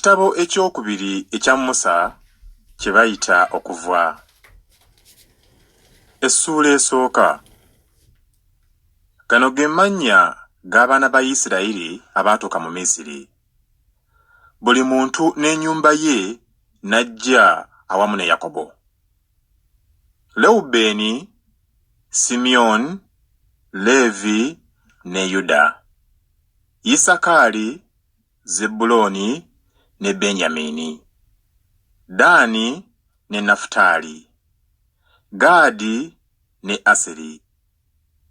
Ekitabo ekyokubiri ekya Musa kye bayita Okuva. Essuula esooka. Gano ge mannya g'abaana ba Isirayiri abaatuuka mu Misiri. Buli muntu n'ennyumba ye n'ajja awamu ne Yakobo. Lewubeeni, Simyoni, Leevi ne Yuda. Isakaali, Zebbulooni ne Benyamini, Ddaani ne Nafutaali, Gaadi ne Aseri.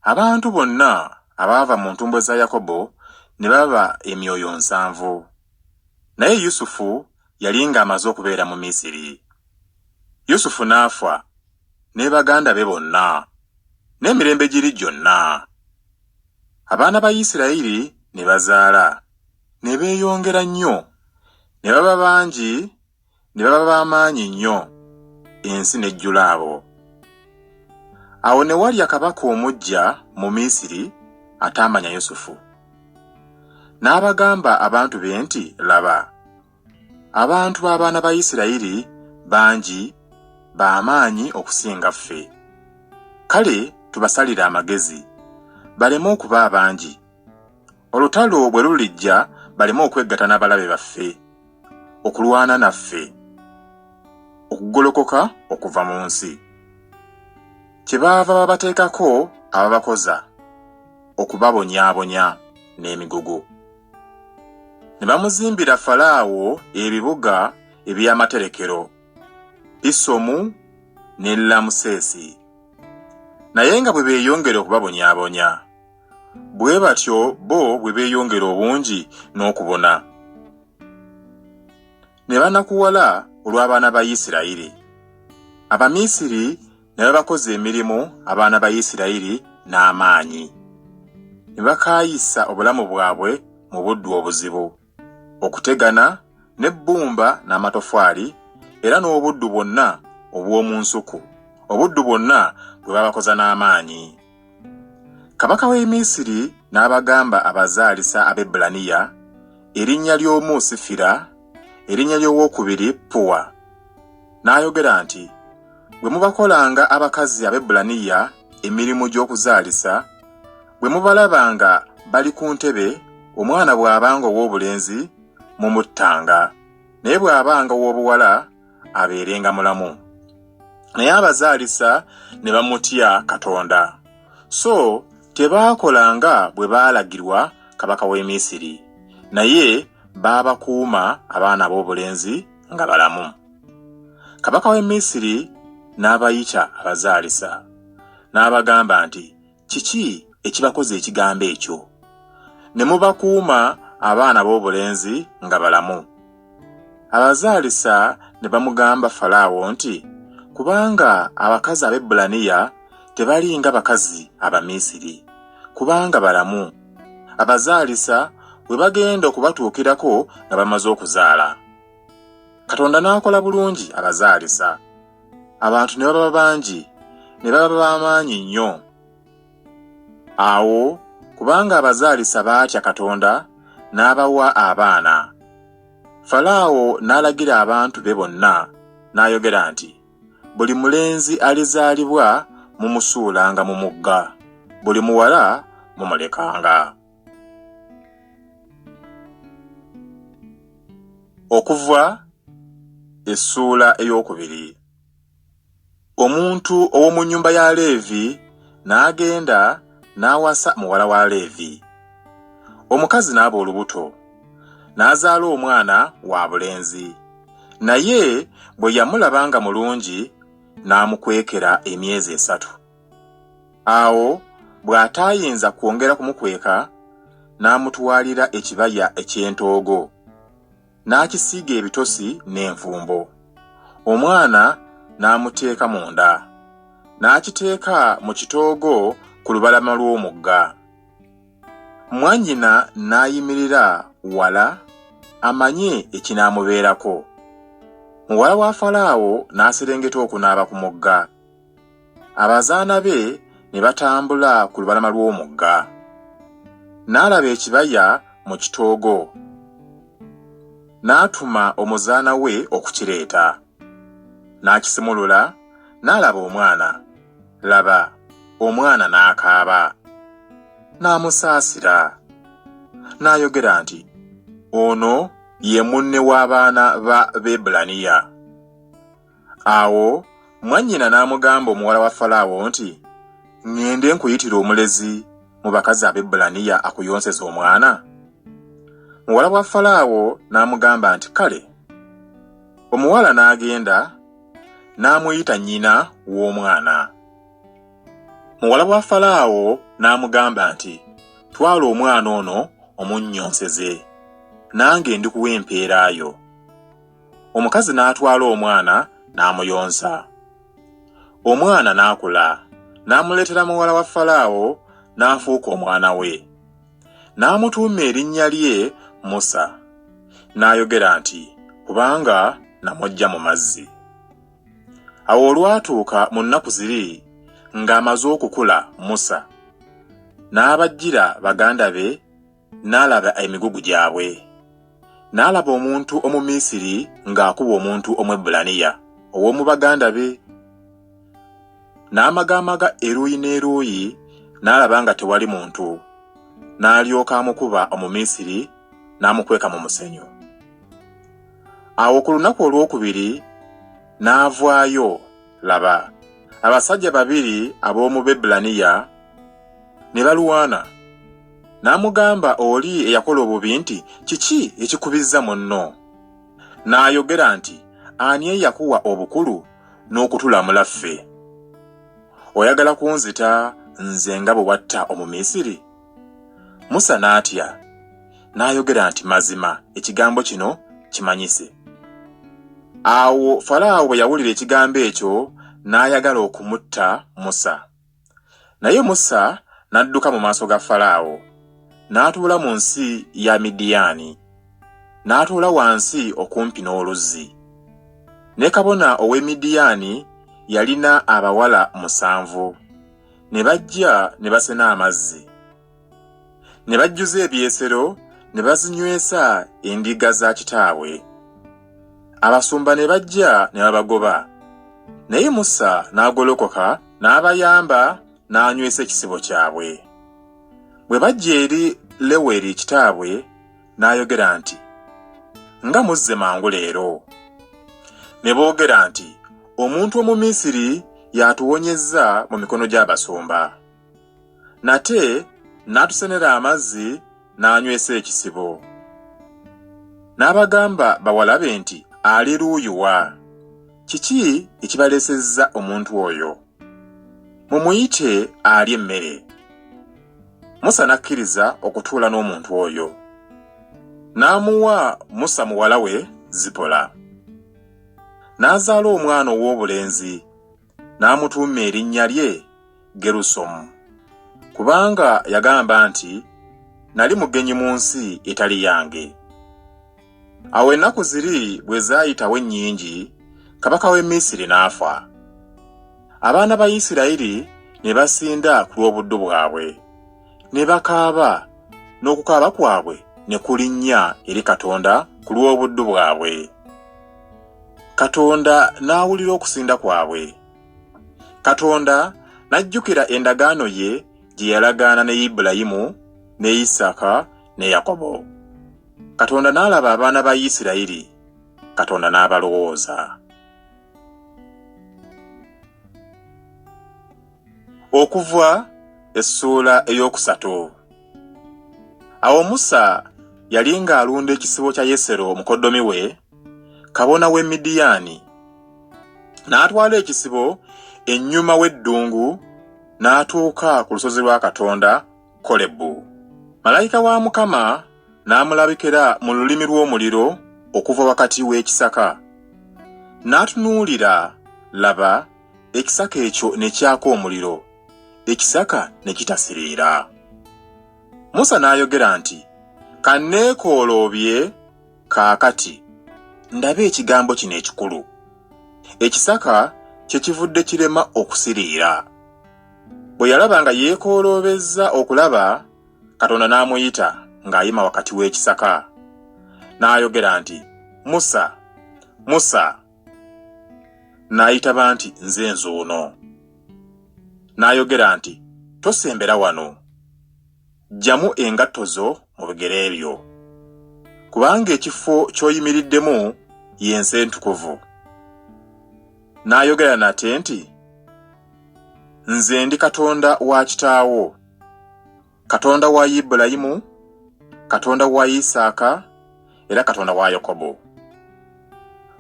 Abantu bonna abaava mu ntumbwe za Yakobo ne baba emyoyo nsanvu. Naye Yusufu yali ng'amaze okubeera mu Misiri. Yusufu n'afa ne baganda be bonna, n'emirembe giri gyonna. Abaana ba Isirayiri ne bazaala, ne beeyongera nnyo, ne baba bangi, ne baba ba maanyi nnyo, ensi n'ejjula abo. Awo ne walya kabaka omuggya mu Misiri ataamanya Yusufu. N'abagamba abantu be nti, Laba, Abantu b'abaana ba Isirayiri bangi, ba maanyi okusinga ffe. Kale tubasalire amagezi, baleme okuba abangi. Olutalo bwe lulijja baleme okweggata n'abalabe baffe, okulwana naffe, okugolokoka okuva mu nsi. Kyebaava babateekako ababakoza okubabonyaabonya n'emigugu. Ne bamuzimbira Falaawo ebibuga eby'amaterekero, Pisomu ne Lamuseesi. Naye nga bwe beeyongera okubabonyaabonya, bwe batyo bo bwe beeyongera obungi n'okubona. Ne banakuwala olw'abaana ba Isirayiri. Abamisiri ne babakoza emirimu abaana ba Isirayiri n'amaanyi, ne bakaayisa obulamu bwabwe mu buddu obuzibu, okutegana n'ebbumba n'amatofaali, era n'obuddu bwonna obw'omu nsuku, obuddu bwonna bwe babakoza n'amaanyi. Kabaka w'e Misiri n'abagamba abazaalisa Abaebbulaniya, erinnya ly'omu Sifira, erinnya ly'owokubiri Puwa. N'ayogera nti, Bwe mubakolanga abakazi Abaebbulaniya emirimu gy'okuzaalisa, bwe mubalaba nga bali ku ntebe, omwana bw'abanga ow'obulenzi, mumuttanga, naye bw'abanga ow'obuwala, abeerenga mulamu. Naye abazaalisa ne bamutya Katonda, so tebaakola nga bwe baalagirwa kabaka w'e Misiri, naye baabakuuma abaana ab'obulenzi nga balamu. Kabaka w'e Misiri n'abayita abazaalisa, n'abagamba nti, Kiki ekibakoza ekigambo ekyo, ne mubakuuma abaana ab'obulenzi nga balamu? Abazaalisa ne bamugamba Falaawo nti, Kubanga abakazi Abaebbulaniya tebali nga bakazi Abamisiri, kubanga balamu. Abazaalisa we bagenda okubatuukirako nga bamaze okuzaala. Katonda n'akola bulungi abazaalisa. Abantu ne baba bangi, ne baba ba maanyi nnyo. Awo kubanga abazaalisa baatya Katonda, n'abawa abaana. Falaawo n'alagira abantu be bonna, n'ayogera nti, Buli mulenzi alizaalibwa mumusuulanga mu mugga, buli muwala mumulekanga. Okuva essuula ey'okubiri. Omuntu ow'omu nnyumba ya Leevi n'agenda n'awasa muwala wa Leevi. Omukazi n'aba olubuto, n'azaala omwana wa bulenzi. Naye bwe yamulaba nga mulungi, n'amukwekera emyezi esatu. Awo bw'ataayinza kwongera kumukweka, n'amutwalira ekibaya eky'entoogo. N'akisiiga ebitosi n'envumbo, omwana n'amuteeka munda, n'akiteeka mu kitoogo ku lubalama lw'omugga. Mwannyina n'ayimirira wala amanye ekinaamubeerako. Muwala wa Falaawo n'aserengeta okunaaba ku mugga. Abazaana be ne batambula ku lubalama lw'omugga. N'alaba ekibaya mu kitoogo. N'atuma omuzaana we okukireeta. N'akisimulula, n'alaba omwana, laba, omwana n'akaaba. N'amusaasira. N'ayogera nti, Ono ye munne w'abaana ba Beebulaniya. Awo mwannyina n'amugamba omuwala wa Falaawo nti, Ŋŋende nkuyitire omulezi mu bakazi Abebbulaniya akuyonseze omwana? Muwala wa Falaawo n'amugamba nti, Kale. Omuwala n'agenda n'amuyita nnyina w'omwana. Muwala wa Falaawo n'amugamba nti, Twala omwana ono omunnyonseze, nange ndikuwa empeera yo. Omukazi n'atwala omwana n'amuyonsa. Omwana n'akula, n'amuleetera muwala wa Falaawo, n'afuuka omwana we. N'amutuuma erinnya lye Musa, n'ayogera nti, Kubanga namuggya mu mazzi. Awo olwatuuka mu nnaku ziri ng'amaze okukula Musa, n'abajjira baganda be n'alaba emigugu gyabwe. N'alaba omuntu Omumisiri ng'akuba omuntu Omwebbulaniya ow'omu baganda be. N'amagaamaga eruuyi n'eruuyi n'alaba nga tewali muntu, n'alyoka amukuba Omumisiri n'amukweka mu musenyu. Awo ku lunaku olwokubiri n'avaayo, laba, abasajja babiri ab'omu Bebbulaniya ne balwana. N'amugamba oli eyakola obubi nti, Kiki ekikubizza munno? N'ayogera nti, Ani eyakuwa obukulu n'okutulamula ffe? Oyagala kunzita nze nga bwe watta Omumisiri? Musa n'atya, n'ayogera nti, Mazima ekigambo kino kimanyise. Awo Falaawo bwe yawulira ekigambo ekyo, n'ayagala okumutta Musa. Naye Musa n'adduka mu maaso ga Falaawo, n'atuula mu nsi ya Midiyaani, n'atuula wansi okumpi n'oluzzi. Ne kabona ow'e Midiyaani yalina abawala musanvu, ne bajja ne basena amazzi. Ne bajjuza ebyesero ne bazinywesa endiga za kitaabwe. Abasumba ne bajja ne babagoba. Naye Musa n'agolokoka n'abayamba n'anywesa ekisibo kyabwe. Bwe bajja eri Leweri kitaabwe n'ayogera nti, Nga muzze mangu leero! Ne boogera nti, Omuntu Omumisiri y'atuwonyezza mu mikono gy'abasumba. Nate n'atusenera amazzi n'anywesa ekisibo. N'abagamba bawala be nti, Ali luuyi wa? Kiki ekibaleesezza omuntu oyo? Mumuyite alye emmere. Musa n'akkiriza okutuula n'omuntu oyo. N'amuwa Musa muwala we Zipola. N'azaala omwana ow'obulenzi, n'amutuuma erinnya lye Gerusomu, kubanga yagamba nti, Nali mugenyi mu nsi etali yange. Awo ennaku ziri bwe zaayitawo ennyingi, kabaka w'e Misiri n'afa. Abaana ba Isirayiri ne basinda ku lw'obuddu bwabwe, ne bakaaba, n'okukaaba kwabwe ne kulinnya eri Katonda ku lw'obuddu bwabwe. Katonda n'awulira okusinda kwabwe. Katonda n'ajjukira endagaano ye gye yalagaana ne Ibulayimu ne Isaaka ne Yakobo. Katonda n'alaba abaana ba Isirayiri, Katonda n'abalowooza. Okuva essuula ey'okusatu. Awo Musa yali ng'alunda ekisibo kya Yesero mukoddomi we, kabona w'e Midiyaani. N'atwala ekisibo ennyuma w'eddungu n'atuuka ku lusozi lwa Katonda Kolebu. Malayika wa Mukama n'amulabikira mu lulimi lw'omuliro okuva wakati w'ekisaka. N'atunuulira, laba, ekisaka ekyo ne kyaka omuliro, ekisaka ne kitasiriira. Musa n'ayogera nti, Ka nneekooloobye Kaakati, ndabe ekigambo kino ekikulu. Ekisaka kye kivudde kirema okusiriira. Bwe yalaba nga yeekooloobezza okulaba, Katonda n'amuyita ng'ayima wakati w'ekisaka. N'ayogera nti, Musa, Musa! N'ayitaba nti, Nze nzuuno. N'ayogera nti, Tosembera wano. Ggyamu engatto zo mu bigere byo, kubanga ekifo ky'oyimiriddemu ye nsi entukuvu. N'ayogera nate nti, Nze ndi Katonda wa kitaawo, Katonda wa Ibulayimu, Katonda wa Isaaka, era Katonda wa Yakobo.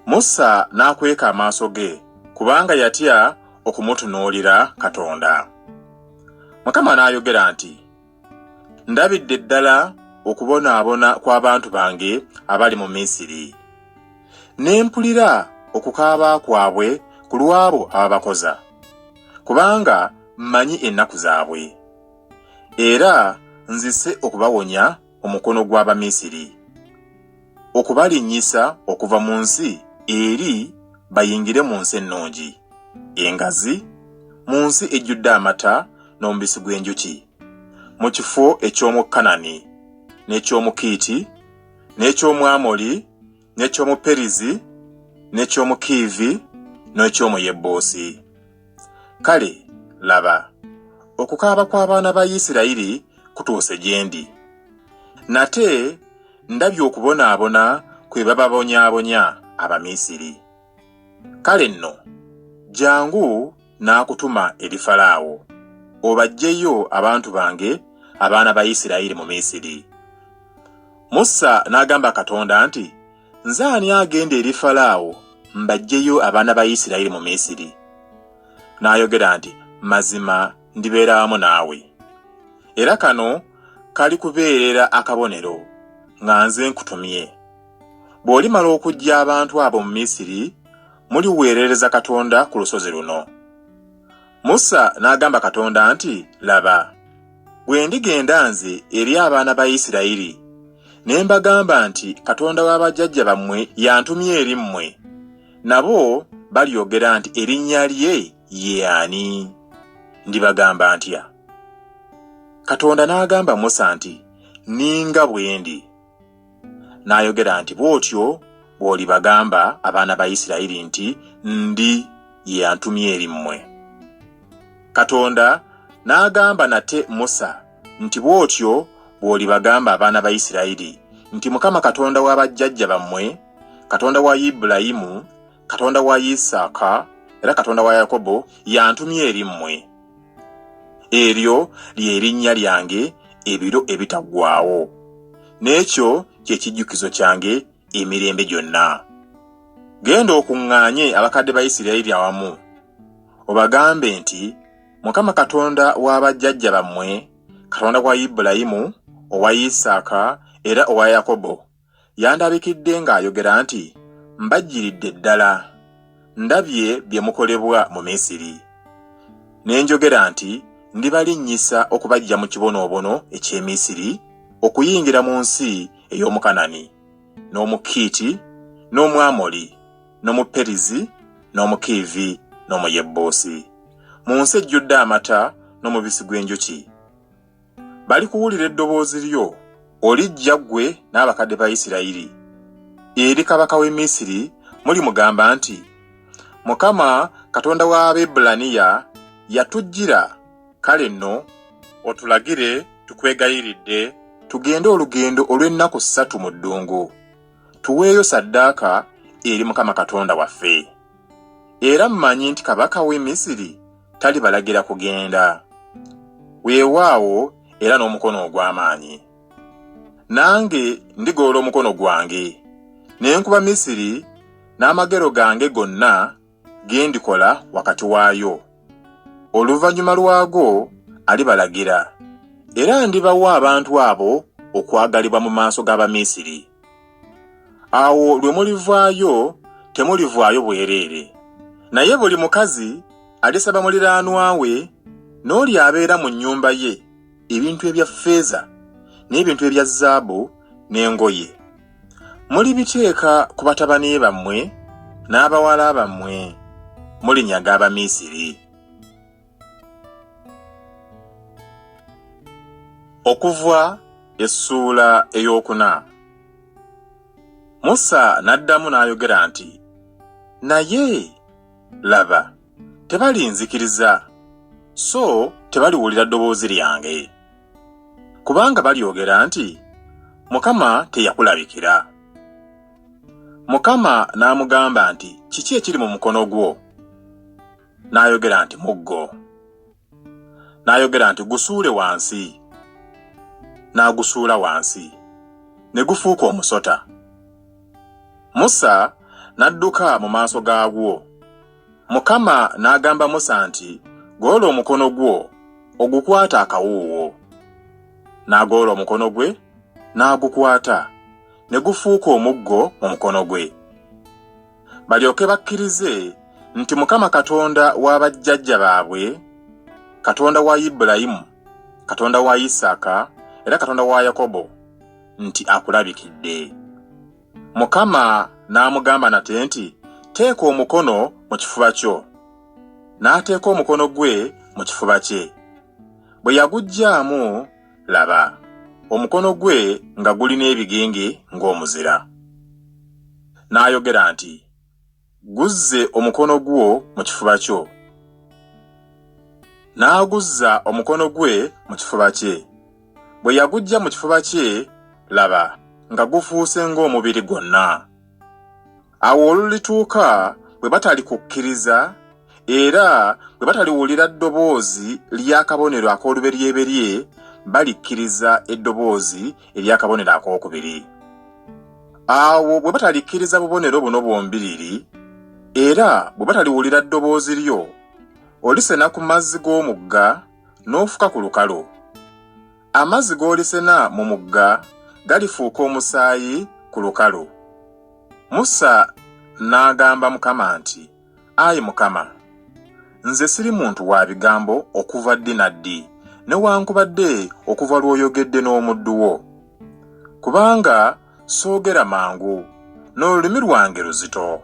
Musa n'akweka amaaso ge, kubanga yatya okumutunuulira Katonda. Mukama n'ayogera nti, Ndabidde ddala okubonaabona kw'abantu bange abali mu Misiri. Ne mpulira okukaaba kwabwe ku lw'abo ababakoza, kubanga mmanyi ennaku zaabwe. Era nzise okubawonya omukono gw'Abamisiri, okubalinnyisa okuva mu nsi eri bayingire mu nsi ennungi, engazi, mu nsi ejjudde amata n'omubisi gw'enjuki, mu kifo eky'omu Kanani, n'eky'omu Kiiti, n'eky'omu Amoli, n'eky'omu Perizi, n'eky'omu Kiivi, n'eky'omu Yebuusi. Kale, laba, okukaaba kw'abaana ba Isirayiri kutuuse gye ndi. Nate ndabye okubonaabona kwe bababonyaabonya Abamisiri. Kale nno, jjangu naakutuma eri Falaawo, obaggyeyo abantu bange abaana ba Isirayiri mu Misiri. Musa n'agamba Katonda nti, Nze ani agenda eri Falaawo mbaggyeyo abaana ba Isirayiri mu Misiri? N'ayogera nti, Mazima ndibeera wamu naawe. Era kano kalikubeerera akabonero nga nze nkutumye. Bw'olimala okuggya abantu abo mu Misiri, muliweerereza Katonda ku lusozi luno. Musa n'agamba Katonda nti, Laba, bwe ndigenda nze eri abaana ba Isirayiri, ne mbagamba nti Katonda wa bajjajja bammwe y'antumye eri mmwe, nabo balyogera nti erinnya lye ye ani? Ndibagamba ntya? Katonda n'agamba Musa nti, Nninga bwe ndi. N'ayogera nti, Bw'otyo bw'olibagamba abaana ba Isirayiri nti, Ndi ye antumye eri mmwe. Katonda n'agamba nate Musa nti, Bw'otyo bw'olibagamba abaana ba Isirayiri nti, Mukama Katonda wa bajjajja bammwe, Katonda wa Ibulayimu, Katonda wa Isaaka, era Katonda wa Yakobo y'antumye eri mmwe. Eryo lye linnya lyange ebiro ebitaggwaawo, n'ekyo kye kijjukizo kyange emirembe gyonna. Genda okuŋŋaanye abakadde ba Isirayiri awamu, obagambe nti, Mukama Katonda wa bajjajja bammwe, Katonda wa Ibulayimu, owa Isaaka, era owa Yakobo, yandabikidde ng'ayogera nti, Mbajjiridde ddala, ndabye bye mukolebwa mu Misiri. Ne njogera nti, Ndibalinnyisa okubaggya mu kibonoobono eky'e Misiri okuyingira mu nsi ey'omu Kanani, n'omu Kiiti, n'omu Amoli, n'omu Perizi, n'omu Kiivi, n'omu Yebuusi, mu nsi ejjudde amata n'omubisi gw'enjuki. Balikuwulira eddoboozi lyo, olijja ggwe n'abakadde ba Isirayiri eri kabaka w'e Misiri, mulimugamba nti, Mukama Katonda w'Abaebbulaniya yatujjira, kale nno otulagire tukwegayiridde tugende olugendo olw'ennaku ssatu mu ddungu, tuweeyo ssaddaaka eri Mukama Katonda waffe. Era mmanyi nti kabaka w'e Misiri talibalagira kugenda. Weewaawo era n'omukono ogw'amaanyi. Nange ndigolola omukono gwange, ne nkuba Misiri n'amagero gange gonna ge ndikola wakati waayo. Oluvannyuma lwago alibalagira, era ndibawa abantu abo okwagalibwa mu maaso g'Abamisiri. Awo lwe mulivaayo temulivaayo bwereere. Naye buli mukazi alisaba muliraanwa we n'oli abeera mu nnyumba ye ebintu ebya ffeeza n'ebintu ebya zaabu n'engoye. Mulibiteeka ku batabani bammwe n'abawala bammwe, mulinyaga Abamisiri. Okuva essuula ey'okuna. Musa n'addamu n'ayogera nti, Naye, laba, tebalinzikiriza, so tebaliwulira ddoboozi lyange. Kubanga balyogera nti, Mukama teyakulabikira. Mukama n'amugamba nti, Kiki ekiri mu mukono gwo? N'ayogera nti, Muggo. N'ayogera nti, Gusuule wansi. N'agusuula wansi, ne gufuuka omusota. Musa n'adduka mu maaso gaagwo. Mukama n'agamba Musa nti, Golola omukono gwo, ogukwate akawuuwo. N'agolola omukono gwe, n'agukwata, ne gufuuka omuggo mu mukono gwe. Balyoke bakkirize nti Mukama Katonda wa bajjajja baabwe, Katonda wa Ibulayimu, Katonda wa Isaaka, era Katonda wa Yakobo, nti akulabikidde. Mukama n'amugamba nate nti, Teeka omukono mu kifuba kyo. N'ateeka omukono gwe mu kifuba kye. Bwe yaguggyaamu, laba, omukono gwe nga gulina ebigenge ng'omuzira. N'ayogera nti, Guzze omukono gwo mu kifuba kyo. N'aguzza omukono gwe mu kifuba kye. Bwe yaguggya mu kifuba kye, laba, nga gufuuse ng'omubiri gwonna. Awo olulituuka bwe batalikukkiriza era bwe bataliwulira ddoboozi ly'akabonero ak'oluberyeberye, balikkiriza eddoboozi ery'akabonero ak'okubiri. Awo bwe batalikkiriza bubonero buno bwombiriri, era bwe bataliwulira ddoboozi lyo, olisena ku mazzi g'omugga n'ofuka ku lukalu. Amazzi g'olisena mu mugga galifuuka omusaayi ku lukalu. Musa n'agamba Mukama nti, Ayi Mukama, nze siri muntu wa bigambo okuva ddi na ddi, newankubadde okuva lw'oyogedde n'omuddu wo. Kubanga soogera mangu, n'olulimi lwange luzito.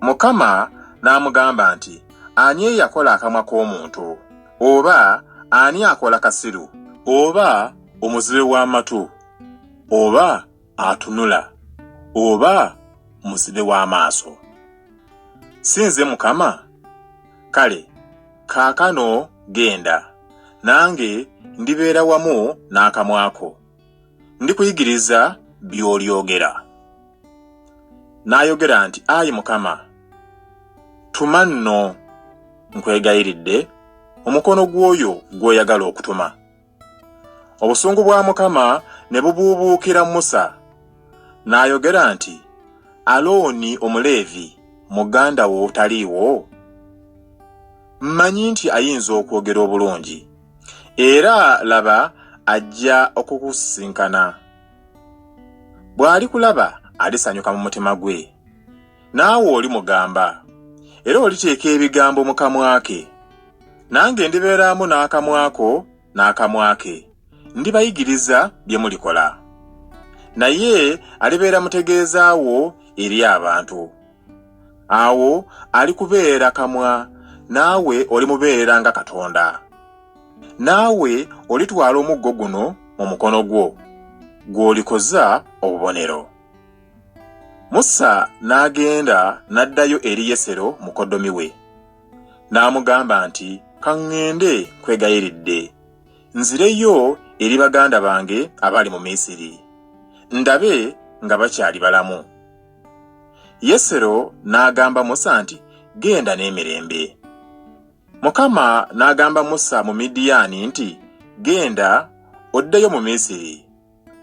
Mukama n'amugamba nti, Ani eyakola akamwa k'omuntu? Oba ani akola kasiru? Oba omuzibe w'amatu? Oba atunula? Oba muzibe w'amaaso? Si nze Mukama? Kale kaakano genda, nange ndibeera wamu n'akamwa ko, ndikuyigiriza by'olyogera. N'ayogera nti, Ayi Mukama, tuma nno, nkwegayiridde, omukono gw'oyo gw'oyagala okutuma. Obusungu bwa Mukama ne bubuubuukira Musa, n'ayogera nti, Alooni Omuleevi muganda wo taliiwo? Mmanyi nti ayinza okwogera obulungi, era laba ajja okukusisinkana. Bw'alikulaba alisanyuka mu mutima gwe. Naawe olimugamba, era oliteeka ebigambo mu kamwa ke. Nange ndibeeraamu n'akamwa ko n'akamwa ke, ndibayigiriza bye mulikola. Naye alibeera mutegeeza wo eri abantu. Awo alikubeera kamwa, naawe olimubeerera nga Katonda. Naawe olitwala omuggo guno mu mukono gwo, gw'olikoza obubonero. Musa n'agenda n'addayo eri Yesero mukoddomi we, n'amugamba nti, Ka ŋŋende nkwegayiridde, nzireyo eri baganda bange abali mu Misiri, ndabe nga bakyali balamu. Yesero n'agamba Musa nti, Genda n'emirembe. Mukama n'agamba Musa mu Midiyaani nti, Genda oddeyo mu Misiri,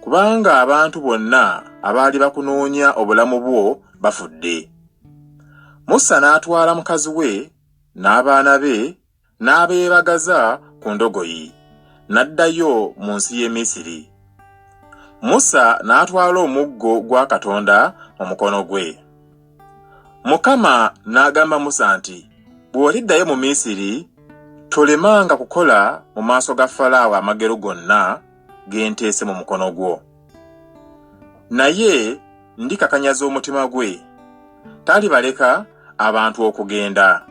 kubanga abantu bonna abaali bakunoonya obulamu bwo bafudde. Musa n'atwala mukazi we n'abaana be n'abeebagaza ku ndogoyi, n'addayo mu nsi y'e Misiri. Musa n'atwala omuggo gwa Katonda mu mukono gwe. Mukama n'agamba Musa nti, Bw'oliddayo mu Misiri, tolemanga kukola mu maaso ga Falaawo amagero gonna ge nteese mu mukono gwo. Naye ndikakanyaza omutima gwe, talibaleka abantu okugenda.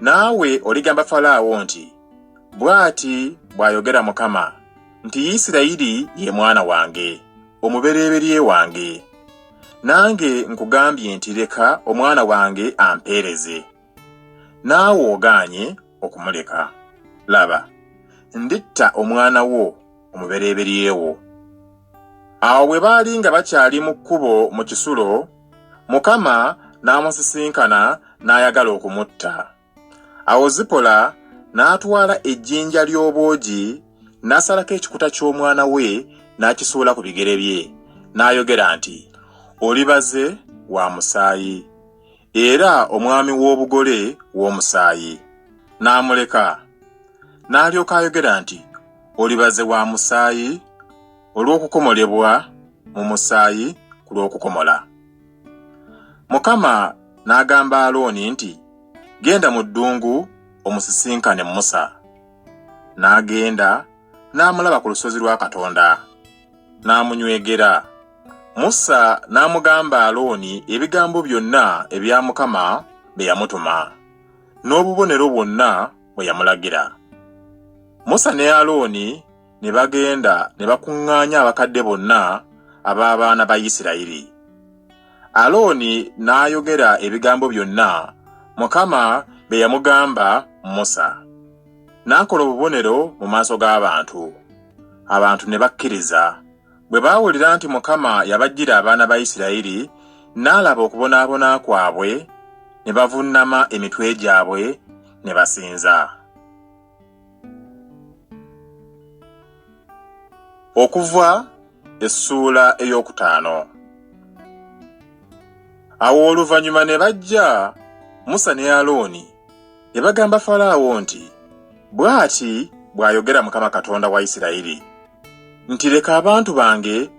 Naawe oligamba Falaawo nti, Bw'ati bw'ayogera Mukama nti Isirayiri ye mwana wange, omubereberye wange. Nange nkugambye nti leka omwana wange ampeereze. Naawe ogaanye okumuleka. Laba, nditta omwana wo omubereberye wo. Awo bwe baali nga bakyali mu kkubo mu kisulo, Mukama n'amusisinkana n'ayagala okumutta. Awo Zipola n'atwala ejjinja ly'obwogi n'asalako ekikuta ky'omwana we n'akisuula ku bigere bye, n'ayogera nti, Oli baze wa musaayi, era omwami w'obugole w'omusaayi. N'amuleka. N'alyoka ayogera nti, Oli baze wa musaayi olw'okukomolebwa mu musaayi ku lw'okukomola. Mukama n'agamba Alooni nti, Genda mu ddungu omusisinkane Musa. N'agenda n'amulaba ku lusozi lwa Katonda, n'amunywegera. Musa n'amugamba Alooni ebigambo byonna ebya Mukama bye yamutuma, n'obubonero bwonna bwe yamulagira. Musa ne Alooni ne bagenda ne bakuŋŋaanya abakadde bonna ab'abaana ba Isirayiri. Alooni n'ayogera ebigambo byonna Mukama bye yamugamba Musa. N'akola obubonero mu maaso g'abantu. Abantu ne bakkiriza. Bwe baawulira nti Mukama yabajjira abaana ba Isirayiri n'alaba okubonaabona kwabwe, ne bavunnama emitwe gyabwe ne basinza. Okuva essuula ey'okutaano. Awo oluvannyuma ne bajja Musa ne Alooni ne bagamba Falaawo nti, Bw'ati bw'ayogera Mukama Katonda wa Isirayiri nti, Leka abantu bange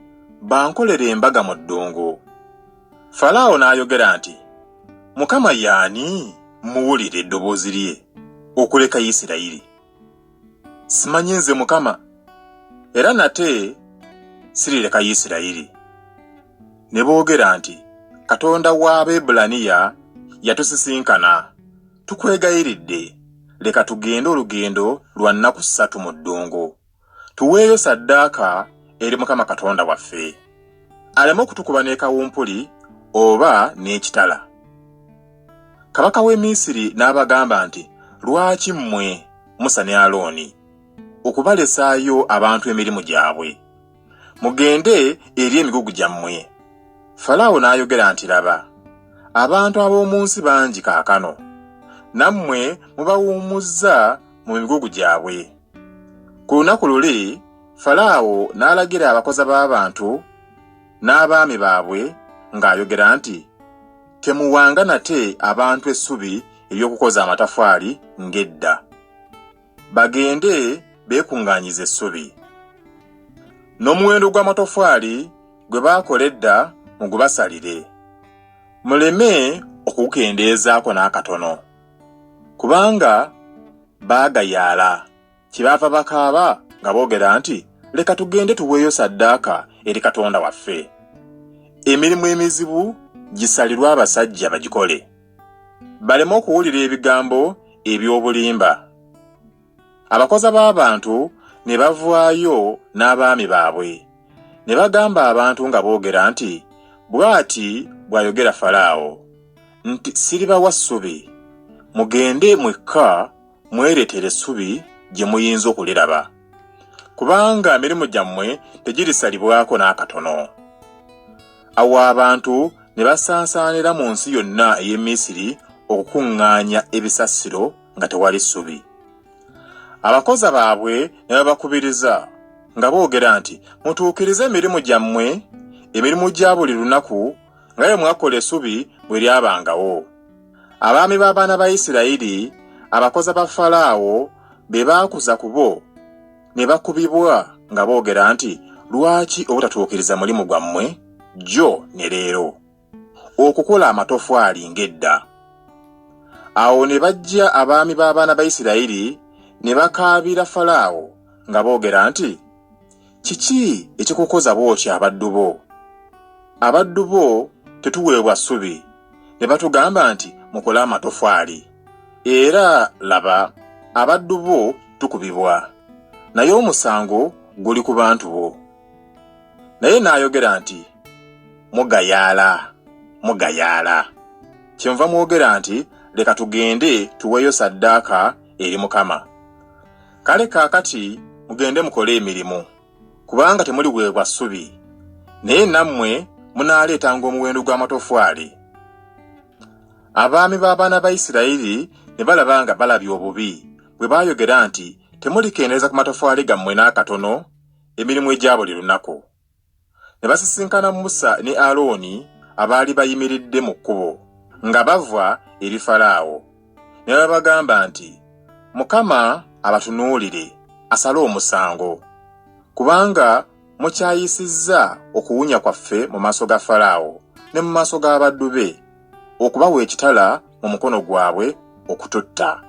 bankolere embaga mu ddungu. Falaawo n'ayogera nti, Mukama y'ani mmuwulire eddoboozi lye okuleka Isirayiri? Simanyi nze Mukama, era nate sirireka Isirayiri. Ne boogera nti, Katonda w'Abaebbulaniya yatusisinkana, tukwegayiridde, leka tugende olugendo lwa nnaku ssatu mu ddungu, tuweeyo ssaddaaka eri Mukama Katonda waffe, aleme okutukuba n'ekawumpuli oba n'ekitala. Kabaka w'e Misiri n'abagamba nti, Lwaki mmwe, Musa ne Alooni, okubalesaayo abantu emirimu gyabwe? Mugende eri emigugu gyammwe. Falaawo n'ayogera nti, Laba, abantu ab'omu nsi bangi kaakano, nammwe mubawummuzza mu migugu gyabwe. Ku lunaku luli Falaawo n'alagira abakoza b'abantu n'abaami baabwe ng'ayogera nti, Temuwanga nate abantu essubi ery'okukoza amatafaali ng'edda. Bagende beekuŋŋaanyize essubi. N'omuwendo gw'amatofaali gwe baakola edda mugubasalire. Muleme okugukendeezaako n'akatono, kubanga baagayaala. Kyebaava bakaaba nga boogera nti, Leka tugende tuweeyo ssaddaaka eri Katonda waffe. Emirimu emizibu gisalirwe abasajja bagikole, baleme okuwulira ebigambo eby'obulimba. Abakoza b'abantu ne bavaayo n'abaami baabwe, ne bagamba abantu nga boogera nti, Bw'ati bw'ayogera Falaawo nti, Siribawa ssubi, mugende mwekka mwereetere essubi gye muyinza okuliraba, kubanga emirimu gyammwe tegirisalibwako n'akatono. Awo abantu ne basansaanira mu nsi yonna ey'e Misiri okukuŋŋaanya ebisasiro nga tewali ssubi. Abakoza baabwe ne babakubiriza nga boogera nti, Mutuukirize emirimu gyammwe, emirimu gya buli lunaku, nga bwe mwakola essubi bwe lyabangawo. Abaami b'abaana ba Isirayiri, abakoza ba Falaawo, be baakuza ku bo ne bakubibwa nga boogera nti, Lwaki obutatuukiriza mulimu gwammwe jjo ne leero, okukola amatofwaali ng'edda? Awo ne bajja abaami b'abaana ba Isirayiri ne bakaabira Falaawo nga boogera nti, Kiki ekikukoza bw'otyo abaddu bo? Abaddu bo tetuweebwa ssubi, ne batugamba nti, Mukole amatofaali. Era, laba, abaddu bo tukubibwa, naye omusango guli ku bantu bo. Naye n'ayogera nti, Mugayaala, mugayaala. Kyenva mwogera nti, Leka tugende tuweeyo ssaddaaka eri Mukama. Kale kaakati mugende mukole emirimu, kubanga temuliweebwa ssubi, naye nammwe munaaleetanga omuwendo gw'amatoffaali. Abaami b'abaana ba Isirayiri ne balaba nga balabye obubi, bwe baayogera nti, Temulikendeeza ku matoffaali gammwe n'akatono emirimu egya buli lunaku. Ne basisinkana Musa ne Alooni abaali bayimiridde mu kkubo nga bava eri Falaawo, ne babagamba nti, Mukama abatunuulire asale omusango, kubanga mukyayisizza okuwunya kwaffe mu maaso ga Falaawo ne mu maaso g'abaddu be, okubawa ekitala mu mukono gwabwe okututta.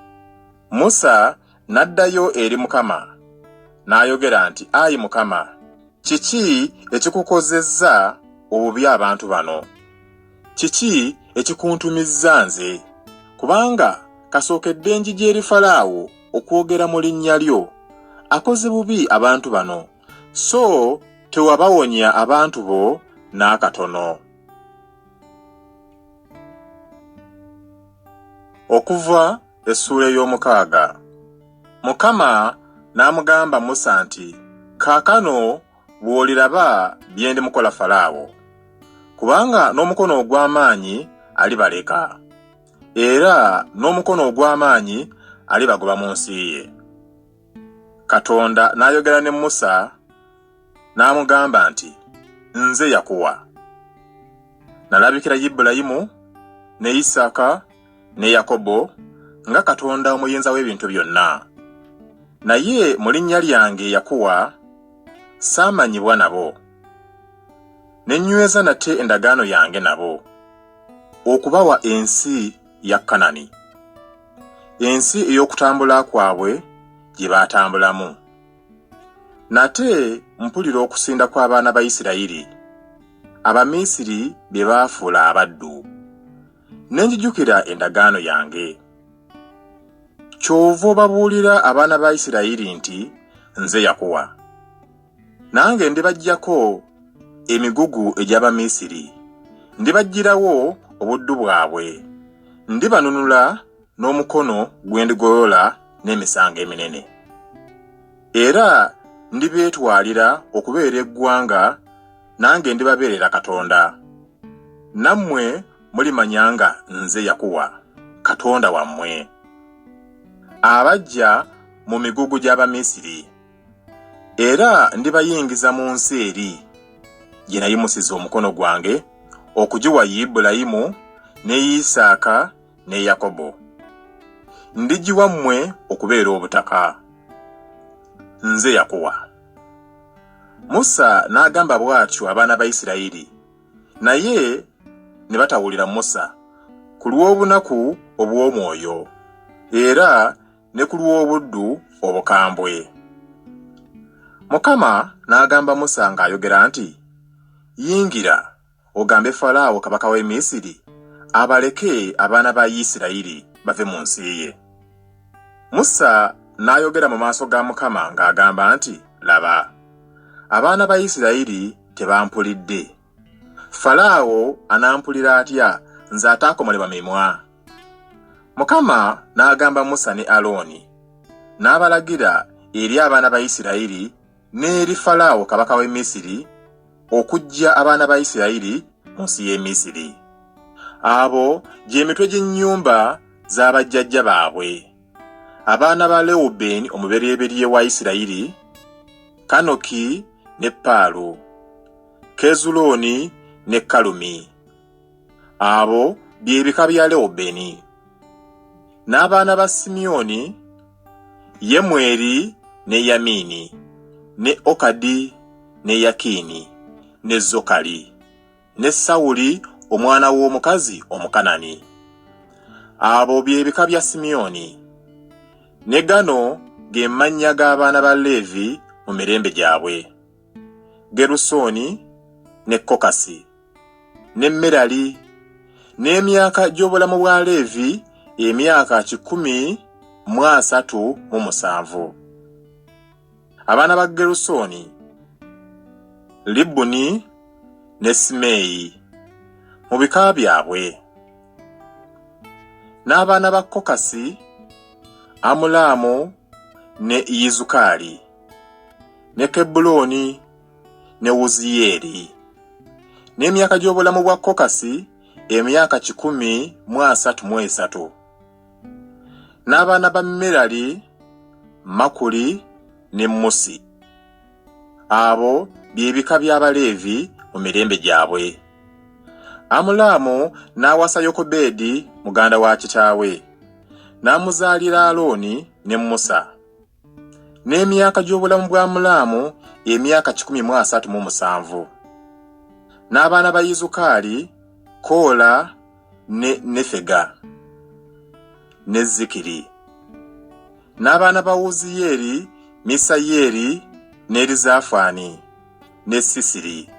Musa n'addayo eri Mukama n'ayogera nti, Ayi Mukama, kiki ekikukozezza obubi abantu bano? Kiki ekikuntumizza nze? Kubanga kasookedde njija eri Falaawo okwogera mu linnya lyo, akoze bubi abantu bano, so tewabawonya abantu bo n'akatono. Okuva Essuula ey'omukaaga. Mukama n'amugamba Musa nti, Kaakano bw'oliraba bye ndimukola Falaawo, kubanga n'omukono ogw'amaanyi alibaleka, era n'omukono ogw'amaanyi alibagoba mu nsi ye. Katonda n'ayogera ne Musa n'amugamba nti, Nze Yakuwa. Nalabikira Ibulayimu ne Isaaka ne Yakobo nga Katonda Omuyinza w'Ebintu Byonna. Naye mu linnya lyange Yakuwa saamanyibwa nabo. Ne nnyweza nate endagaano yange nabo, okubawa ensi ya Kanani, ensi ey'okutambula kwabwe gye baatambulamu. Nate mpulira okusinda kw'abaana ba Isirayiri, Abamisiri be baafuula abaddu. Ne njijukira endagaano yange. Ky'ova obabuulira abaana ba Isirayiri nti nze Yakuwa. Nange ndibaggyako emigugu egy'Abamisiri, ndibaggyirawo obuddu bwabwe, ndibanunula n'omukono gwe ndigolola n'emisango eminene. Era ndibeetwalira okubeera eggwanga nange ndibabeerera Katonda. Nammwe mulimanya nga nze Yakuwa, Katonda wammwe, abaggya mu migugu gy'Abamisiri. Era ndibayingiza mu nsi eri gye nayimusiza omukono gwange okugiwa Ibulayimu ne Isaaka ne Yakobo. Ndigiwa mmwe okubeera obutaka. Nze Yakuwa. Musa n'agamba bw'atyo abaana ba Isirayiri, naye ne batawulira Musa ku lw'obunaku obw'omwoyo era ne ku lw'obuddu obukambwe. Mukama n'agamba Musa ng'ayogera nti, Yingira ogambe Falaawo kabaka w'e Misiri abaleke abaana ba Isirayiri bave mu nsi ye. Musa n'ayogera mu maaso ga Mukama ng'agamba nti, Laba, abaana ba Isirayiri tebampulidde. Falaawo anampulira atya nze ataakomolebwa mimwa? Mukama n'agamba Musa ne Alooni, n'abalagira eri abaana ba Isirayiri n'eri Falaawo kabaka w'e Misiri okuggya abaana ba Isirayiri mu nsi y'e Misiri. Abo gy'emitwe gy'ennyumba za bajjajja baabwe. Abaana ba Lewubeeni omuberyeberye wa Isirayiri, Kanoki ne Paalu, Kezulooni ne Kalumi. Abo bye bika bya Lewubeeni. N'abaana ba Simyoni, Yemweri ne Yamini, ne Okadi ne Yakini ne Zokali, ne Sawuli omwana w'omukazi Omukanani. Abo bye bika bya Simyoni. Ne gano ge mannya g'abaana ba Leevi mu mirembe gyabwe, Gerusooni ne Kokasi. ne Merali, n'emyaka gy'obulamu bwa Leevi emyaka 137. Abaana ba Gerusooni, Libuni ne Simeeyi mu bika byabwe. N'abaana ba Kokasi, Amulaamu ne Yizukaali, ne Kebbulooni ne Wuziyeeri. N'emyaka gy'obulamu bwa Kokasi emyaka 133. N'abaana ba Merali, Makuli ne Musi. Abo bye bika by'Abaleevi mu mirembe gyabwe. Amulaamu n'awasa Yokobedi muganda wa kitaawe, n'amuzaalira Alooni ne Musa. N'emyaka gy'obulamu bwa Amulaamu emyaka 137. N'abaana ba Yizukaali, Koola ne Nefega ne Zikiri. N'abaana ba Wuziyeeri, Misayeeri ne Erizafaani ne Sisiri.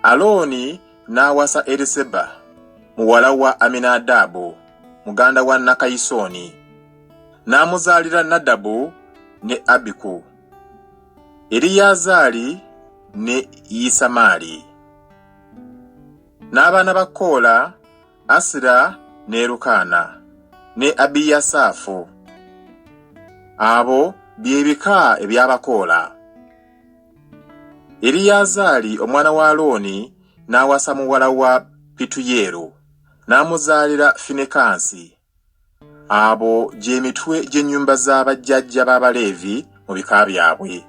Alooni n'awasa Eriseba muwala wa Aminadaabu muganda wa Nakayisooni, n'amuzaalira Nadabu ne Abiku, Eriyazaali ne Isamaali. N'abaana ba Koola, Asira ne Erukaana ne Abiyasaafu. Abo bye bika eby'Abakoola. Eriyazaali omwana wa Alooni n'awasa muwala wa Pituyeeru, n'amuzaalira Finekaansi. Abo gy'emitwe gy'ennyumba za bajjajja b'Abaleevi mu bika byabwe.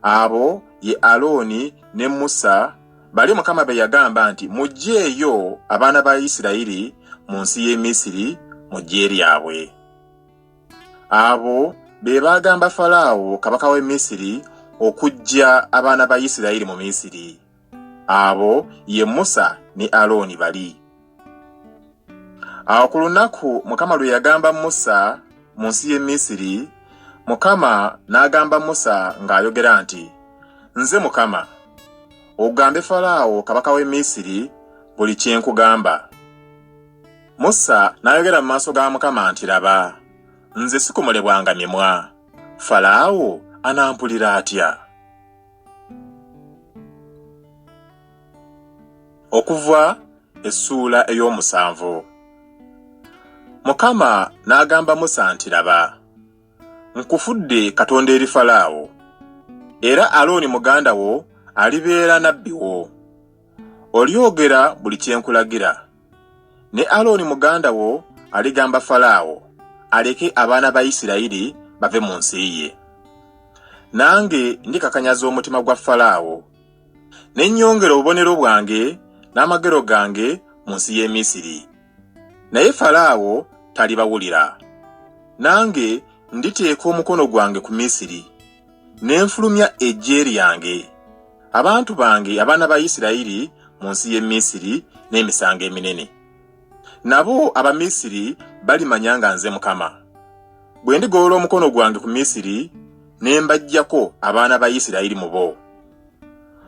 Abo ye Alooni ne Musa bali Mukama be yagamba nti, Muggyeeyo abaana ba Isirayiri mu nsi y'e Misiri mu ggye lyabwe. Abo be baagamba Falaawo kabaka w'e Misiri okuggya abaana ba Isirayiri mu Misiri. Abo ye Musa ne Alooni bali. Awo ku lunaku Mukama lwe yagamba Musa mu nsi y'e Misiri, Mukama n'agamba Musa ng'ayogera nti, Nze Mukama. Ogambe Falaawo kabaka w'e Misiri buli kye nkugamba. Musa n'ayogera mu maaso ga Mukama nti, Laba, nze sikomolebwanga mimwa, Falaawo anampulira atya? Okuva essuula ey'omusanvu. Mukama n'agamba Musa nti, Laba, nkufudde Katonda eri Falaawo, era Alooni muganda wo alibeera nabbi wo. Olyogera buli kye nkulagira. Ne Alooni muganda wo aligamba Falaawo aleke abaana ba Isirayiri bave mu nsi ye. Nange ndikakanyaza omutima gwa Falaawo, ne nnyongera obubonero bwange n'amagero gange mu nsi y'e Misiri. Naye Falaawo talibawulira. Nange nditeeka omukono gwange ku Misiri, ne nfulumya eggye lyange, abantu bange abaana ba Isirayiri mu nsi y'e Misiri n'emisango eminene. Nabo Abamisiri balimanya nga nze Mukama, bwe ndigolola omukono gwange ku Misiri ne mbaggyako abaana ba Isirayiri mu bo.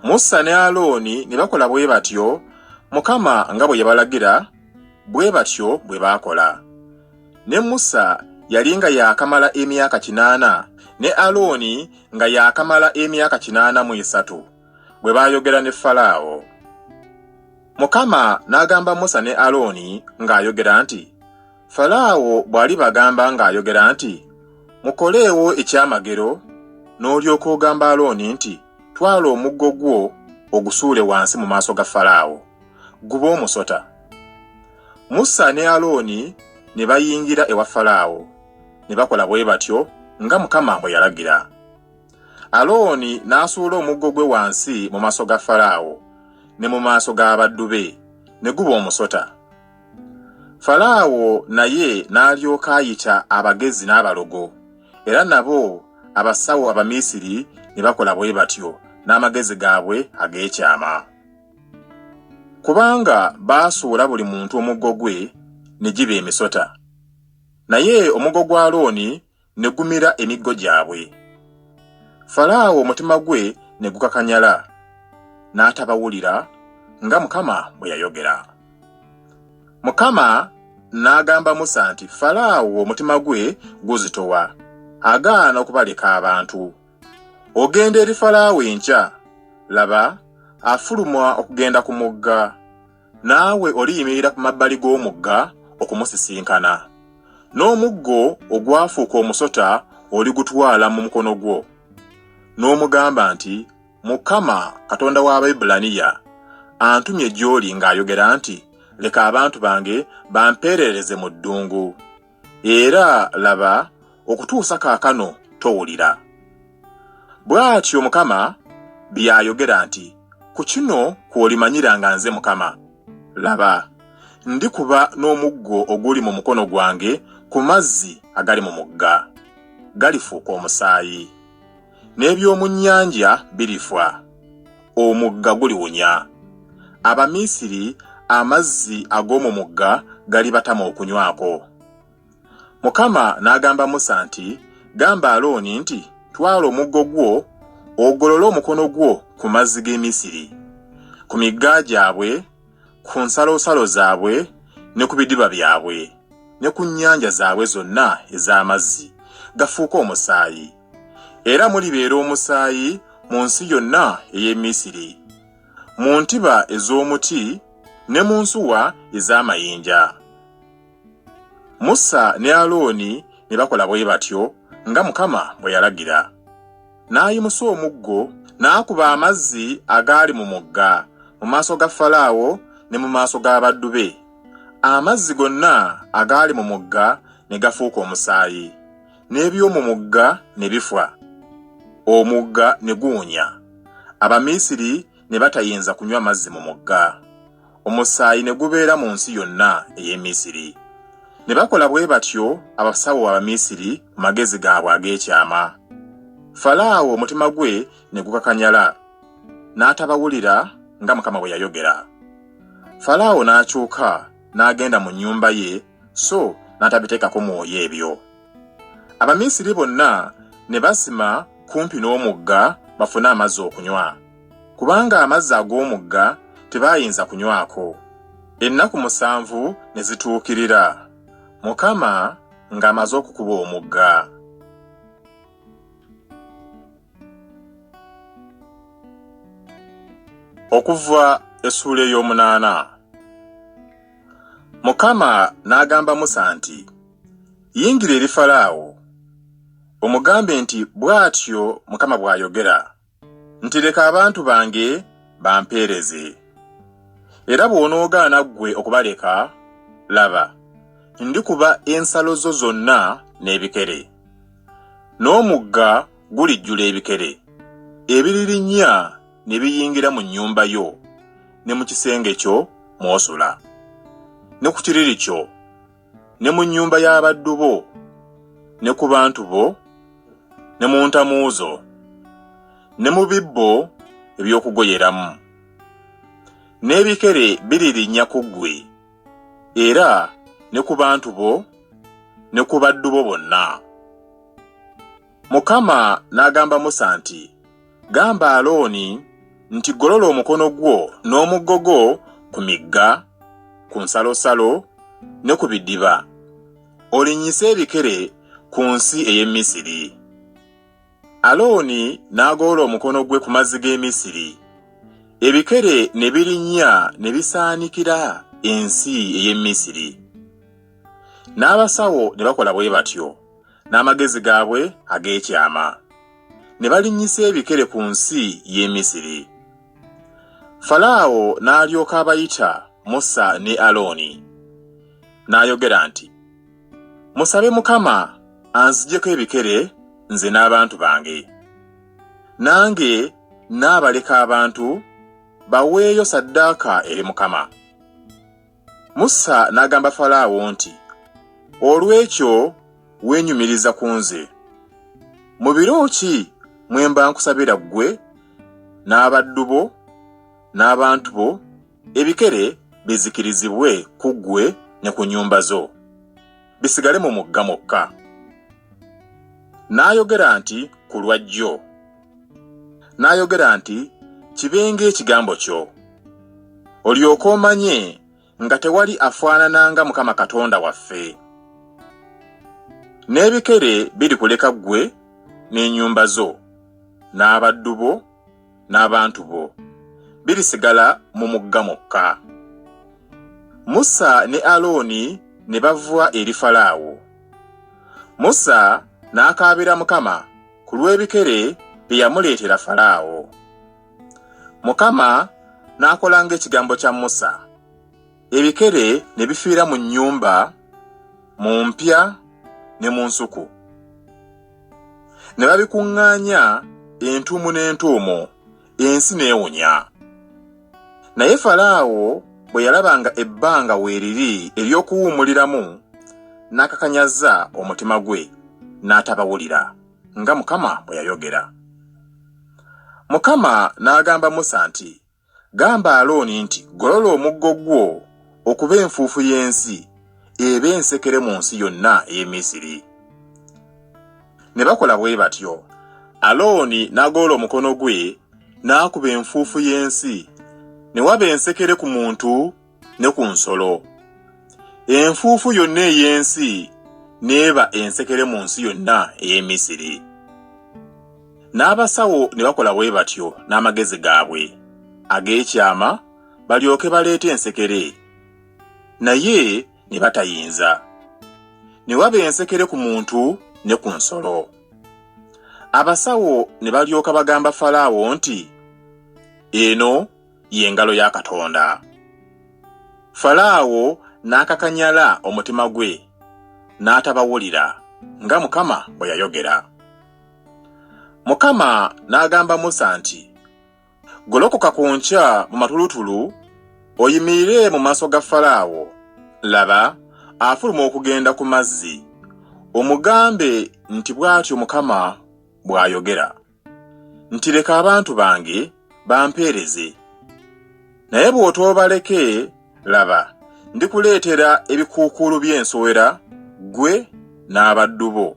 Musa ne Alooni ne bakola bwe batyo, Mukama nga bwe yabalagira, bwe batyo bwe baakola. Ne Musa yali nga yaakamala emyaka 80, ne Alooni nga yaakamala emyaka 83, bwe baayogera ne Falaawo. Mukama n'agamba Musa ne Alooni ng'ayogera nti, Falaawo bw'alibagamba ng'ayogera nti, Mukoleewo ekyamagero, n'olyoka ogamba Alooni nti, Twala omuggo gwo ogusuule wansi mu maaso ga Falaawo, gube omusota. Musa ne Alooni ne bayingira ewa Falaawo, ne bakola bwe batyo nga Mukama bwe yalagira. Alooni n'asuula omuggo gwe wansi mu maaso ga Falaawo ne mu maaso g'abaddu be, ne guba omusota. Falaawo naye n'alyoka ayita abagezi n'abalogo, era nabo abasawo Abamisiri ne bakola bwe batyo n'amagezi gaabwe ag'ekyama. Kubanga baasuula buli muntu omuggo gwe, ne giba emisota. Naye omuggo gwa Alooni ne gumira emiggo gyabwe. Falaawo omutima gwe ne gukakanyala, n'atabawulira, nga Mukama bwe yayogera. Mukama n'agamba Musa nti, Falaawo omutima gwe guzitowa, agaana okubaleka abantu. Ogenda eri Falaawo enkya, laba, afuluma okugenda ku mugga, naawe oliyimirira ku mabbali g'omugga okumusisinkana. N'omuggo ogwafuuka omusota oligutwala mu mukono gwo. N'omugamba nti, Mukama, Katonda w'Abaebbulaniya, antumye gy'oli ng'ayogera nti, Leka abantu bange bampeerereze mu ddungu. Era, laba, okutuusa kaakano towulira. Bw'atyo Mukama by'ayogera nti, Ku kino kw'olimanyira nga nze Mukama. Laba, ndikuba n'omuggo oguli mu mukono gwange ku mazzi agali mu mugga, galifuuka omusaayi. N'eby'omu nnyanja birifa, omugga guliwunya. Abamisiri amazzi ag'omu mugga galibatama okunywako. Mukama n'agamba Musa nti, Gamba Alooni nti, Twala omuggo gwo, ogolole omukono gwo ku mazzi g'e Misiri, ku migga gyabwe, ku nsalosalo zaabwe ne ku bidiba byabwe, ne ku nnyanja zaabwe zonna ez'amazzi, gafuuke omusaayi. Era mulibeera omusaayi mu nsi yonna ey'e Misiri, mu ntiba ez'omuti ne mu nsuwa ez'amayinja. Musa ne Alooni ne bakola bwe batyo nga Mukama bwe yalagira. N'ayimusa omuggo n'akuba amazzi agaali mu mugga mu maaso ga Falaawo ne mu maaso g'abaddu be. Amazzi gonna agaali mu mugga ne gafuuka omusaayi, n'eby'omu mugga ne bifa. Omugga ne guwunya, Abamisiri ne batayinza kunywa mazzi mu mugga. Omusaayi ne gubeera mu nsi yonna ey'e Misiri. Ne bakola bwe batyo abasawo Abamisiri mu magezi gaabwe ag'ekyama. Falaawo omutima gwe ne gukakanyala, n'atabawulira nga Mukama bwe yayogera. Falaawo n'akyuka n'agenda mu nnyumba ye so n'atabiteekako mwoyo ebyo. Abamisiri bonna ne basima kumpi n'omugga bafune amazzi okunywa, kubanga amazzi ag'omugga tebaayinza kunywako. Ennaku 7 ne zituukirira, Mukama ng'amaze okukuba omugga. Okuva essuula ey'omunaana. Mukama n'agamba Musa nti, Yingira eri Falaawo, omugambe nti bw'atyo Mukama bw'ayogera nti leka abantu bange bampeereze. Era bw'onoogaana ggwe okubaleka, laba, ndikuba ensalo zo zonna n'ebikere, n'omugga gulijjula ebikere, ebiririnnya ne biyingira mu nnyumba yo ne mu kisenge kyo mw'osula, ne ku kiriri kyo, ne mu nnyumba y'abaddu bo, ne ku bantu bo, ne mu ntamu zo, ne mu bibbo eby'okugoyeramu. N'ebikere biririnnya ku ggwe, era ne ku bantu bo, ne ku baddu bo bonna. Mukama n'agamba Musa nti, Gamba Alooni nti golola omukono gwo n'omuggo gwo ku migga, ku nsalosalo ne ku bidiba, olinnyise ebikere ku nsi ey'e Misiri. Alooni n'agolola omukono gwe ku mazzi g'e Misiri, ebikere ne birinnya ne bisaanikira ensi ey'e Misiri. N'abasawo ne bakola bwe batyo n'amagezi gaabwe ag'ekyama, ne balinnyisa ebikere ku nsi y'e Misiri. Falaawo n'alyoka abayita Musa ne Alooni, n'ayogera nti, Musabe Mukama anzigyeko ebikere nze n'abantu bange. Nange nnaabaleka abantu baweeyo ssaddaaka eri Mukama. Musa n'agamba Falaawo nti, Olw'ekyo weenyumiriza ku nze. Mu biro ki mwe mba nkusabira ggwe n'abaddu bo n'abantu bo ebikere bizikirizibwe ku ggwe ne ku nnyumba zo, bisigale mu mugga mwokka? N'ayogera nti, Ku lwa jjo. N'ayogera nti, Kibe ng'ekigambo kyo, olyoke omanye nga tewali afaanana nga Mukama Katonda waffe. N'ebikere birikuleka ggwe n'ennyumba zo, n'abaddu bo, n'abantu bo, birisigala mu mugga mwokka. Musa ne Alooni ne bava eri Falaawo. Musa n'akaabira Mukama ku lw'ebikere bye yamuleetera Falaawo. Mukama n'akola ng'ekigambo kya Musa. Ebikere ne bifiira mu nnyumba, mu mpya ne mu nsuku. Ne babikuŋŋaanya entuumu n'entuumu, ensi n'ewunya. Naye Falaawo bwe yalaba nga ebbanga weeriri ery'okuwummuliramu, n'akakanyaza omutima gwe, n'atabawulira, nga Mukama bwe yayogera. Mukama n'agamba Musa nti, Gamba Alooni nti, Golola omuggo gwo okuba enfuufu y'ensi, ebe ensekere mu nsi yonna ey'e Misiri. Ne bakola bwe batyo. Alooni n'agolola omukono gwe n'akuba enfuufu y'ensi, ne waba ensekere ku muntu ne ku nsolo. Enfuufu yonna ey'ensi n'eba ensekere mu nsi yonna ey'e Misiri. N'abasawo ne bakola bwe batyo n'amagezi gaabwe ag'ekyama balyoke baleete ensekere, naye ne batayinza. Ne waba ensekere ku muntu ne ku nsolo. Abasawo ne balyoka bagamba Falaawo nti, Eno ye ngalo ya Katonda. Falaawo n'akakanyala omutima gwe, n'atabawulira, nga Mukama bwe yayogera. Mukama n'agamba Musa nti, Golokoka ku nkya mu matulutulu, oyimirire mu maaso ga Falaawo, laba, afuluma okugenda ku mazzi, omugambe nti bw'atyo Mukama bw'ayogera. nti leka abantu bange bampeereze. Naye bw'otoobaleke, laba, ndikuleetera ebikuukuulu by'ensowera ggwe n'abaddu bo,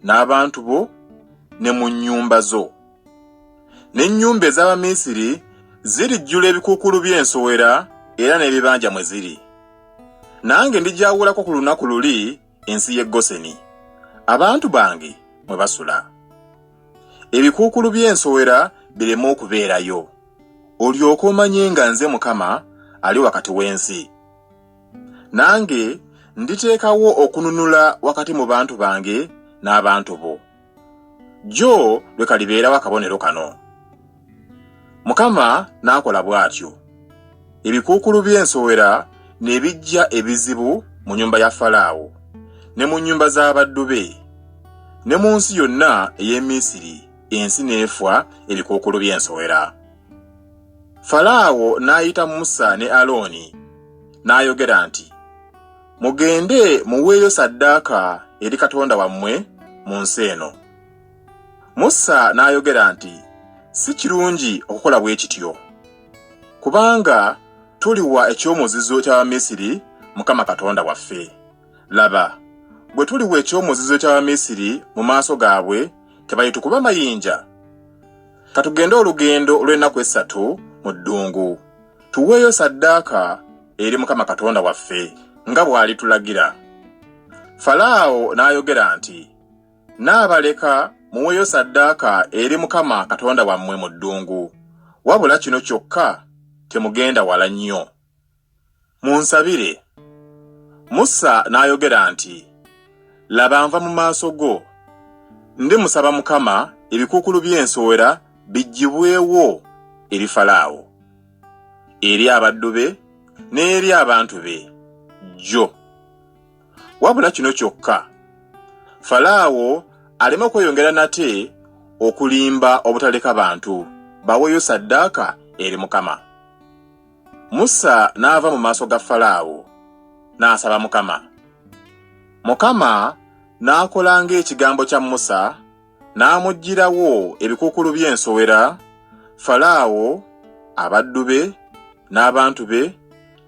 n'abantu bo ne mu nnyumba zo. N'ennyumba ez'Abamisiri zirijjula ebikuukuulu by'ensowera era n'ebibanja mwe ziri. Nange ndigyawulako ku lunaku luli ensi y'e Goseni, abantu bange mwe basula. Ebikuukulu by'ensowera bireme okubeerayo, olyoke omanye nga nze Mukama ali wakati w'ensi. Nange nditeekawo okununula wakati mu bantu bange n'abantu bo. Jjo lwe kalibeerawo akabonero kano. Mukama n'akola bw'atyo. Ebikuukulu by'ensowera ne bijja ebizibu mu nnyumba ya Falaawo, ne mu nnyumba z'abaddu be, ne mu nsi yonna ey'e Misiri, ensi n'efa ebikuukulu by'ensowera. Falaawo n'ayita Musa ne Alooni, n'ayogera nti, Mugende muweeyo ssaddaaka eri Katonda wammwe mu nsi eno. Musa n'ayogera nti, Si kirungi okukola bwe kityo, kubanga tuliwa eky'omuzizo ky'Abamisiri Mukama Katonda waffe. Laba, bwe tuliwa eky'omuzizo ky'Abamisiri mu maaso gaabwe, tebalitukuba mayinja? Ka tugende olugendo olw'ennaku essatu mu ddungu, tuweeyo ssaddaaka eri Mukama Katonda waffe nga bw'alitulagira. Falaawo n'ayogera nti, Nnaabaleka muweeyo ssaddaaka eri Mukama Katonda wammwe mu ddungu, wabula kino kyokka temugenda wala nnyo. Munsabire. Musa n'ayogera nti, Laba nva mu maaso go, ndimusaba Mukama ebikuukulu by'ensowera biggyibwewo eri Falaawo, eri abaddu be n'eri abantu be, jjo. Wabula kino kyokka, Falaawo aleme okweyongera nate okulimba obutaleka bantu baweeyo ssaddaaka eri Mukama. Musa n'ava mu maaso ga Falaawo, n'asaba Mukama. Mukama n'akola ng'ekigambo kya Musa, n'amuggyirawo ebikuukulu by'ensowera, Falaawo, abaddu be, n'abantu be,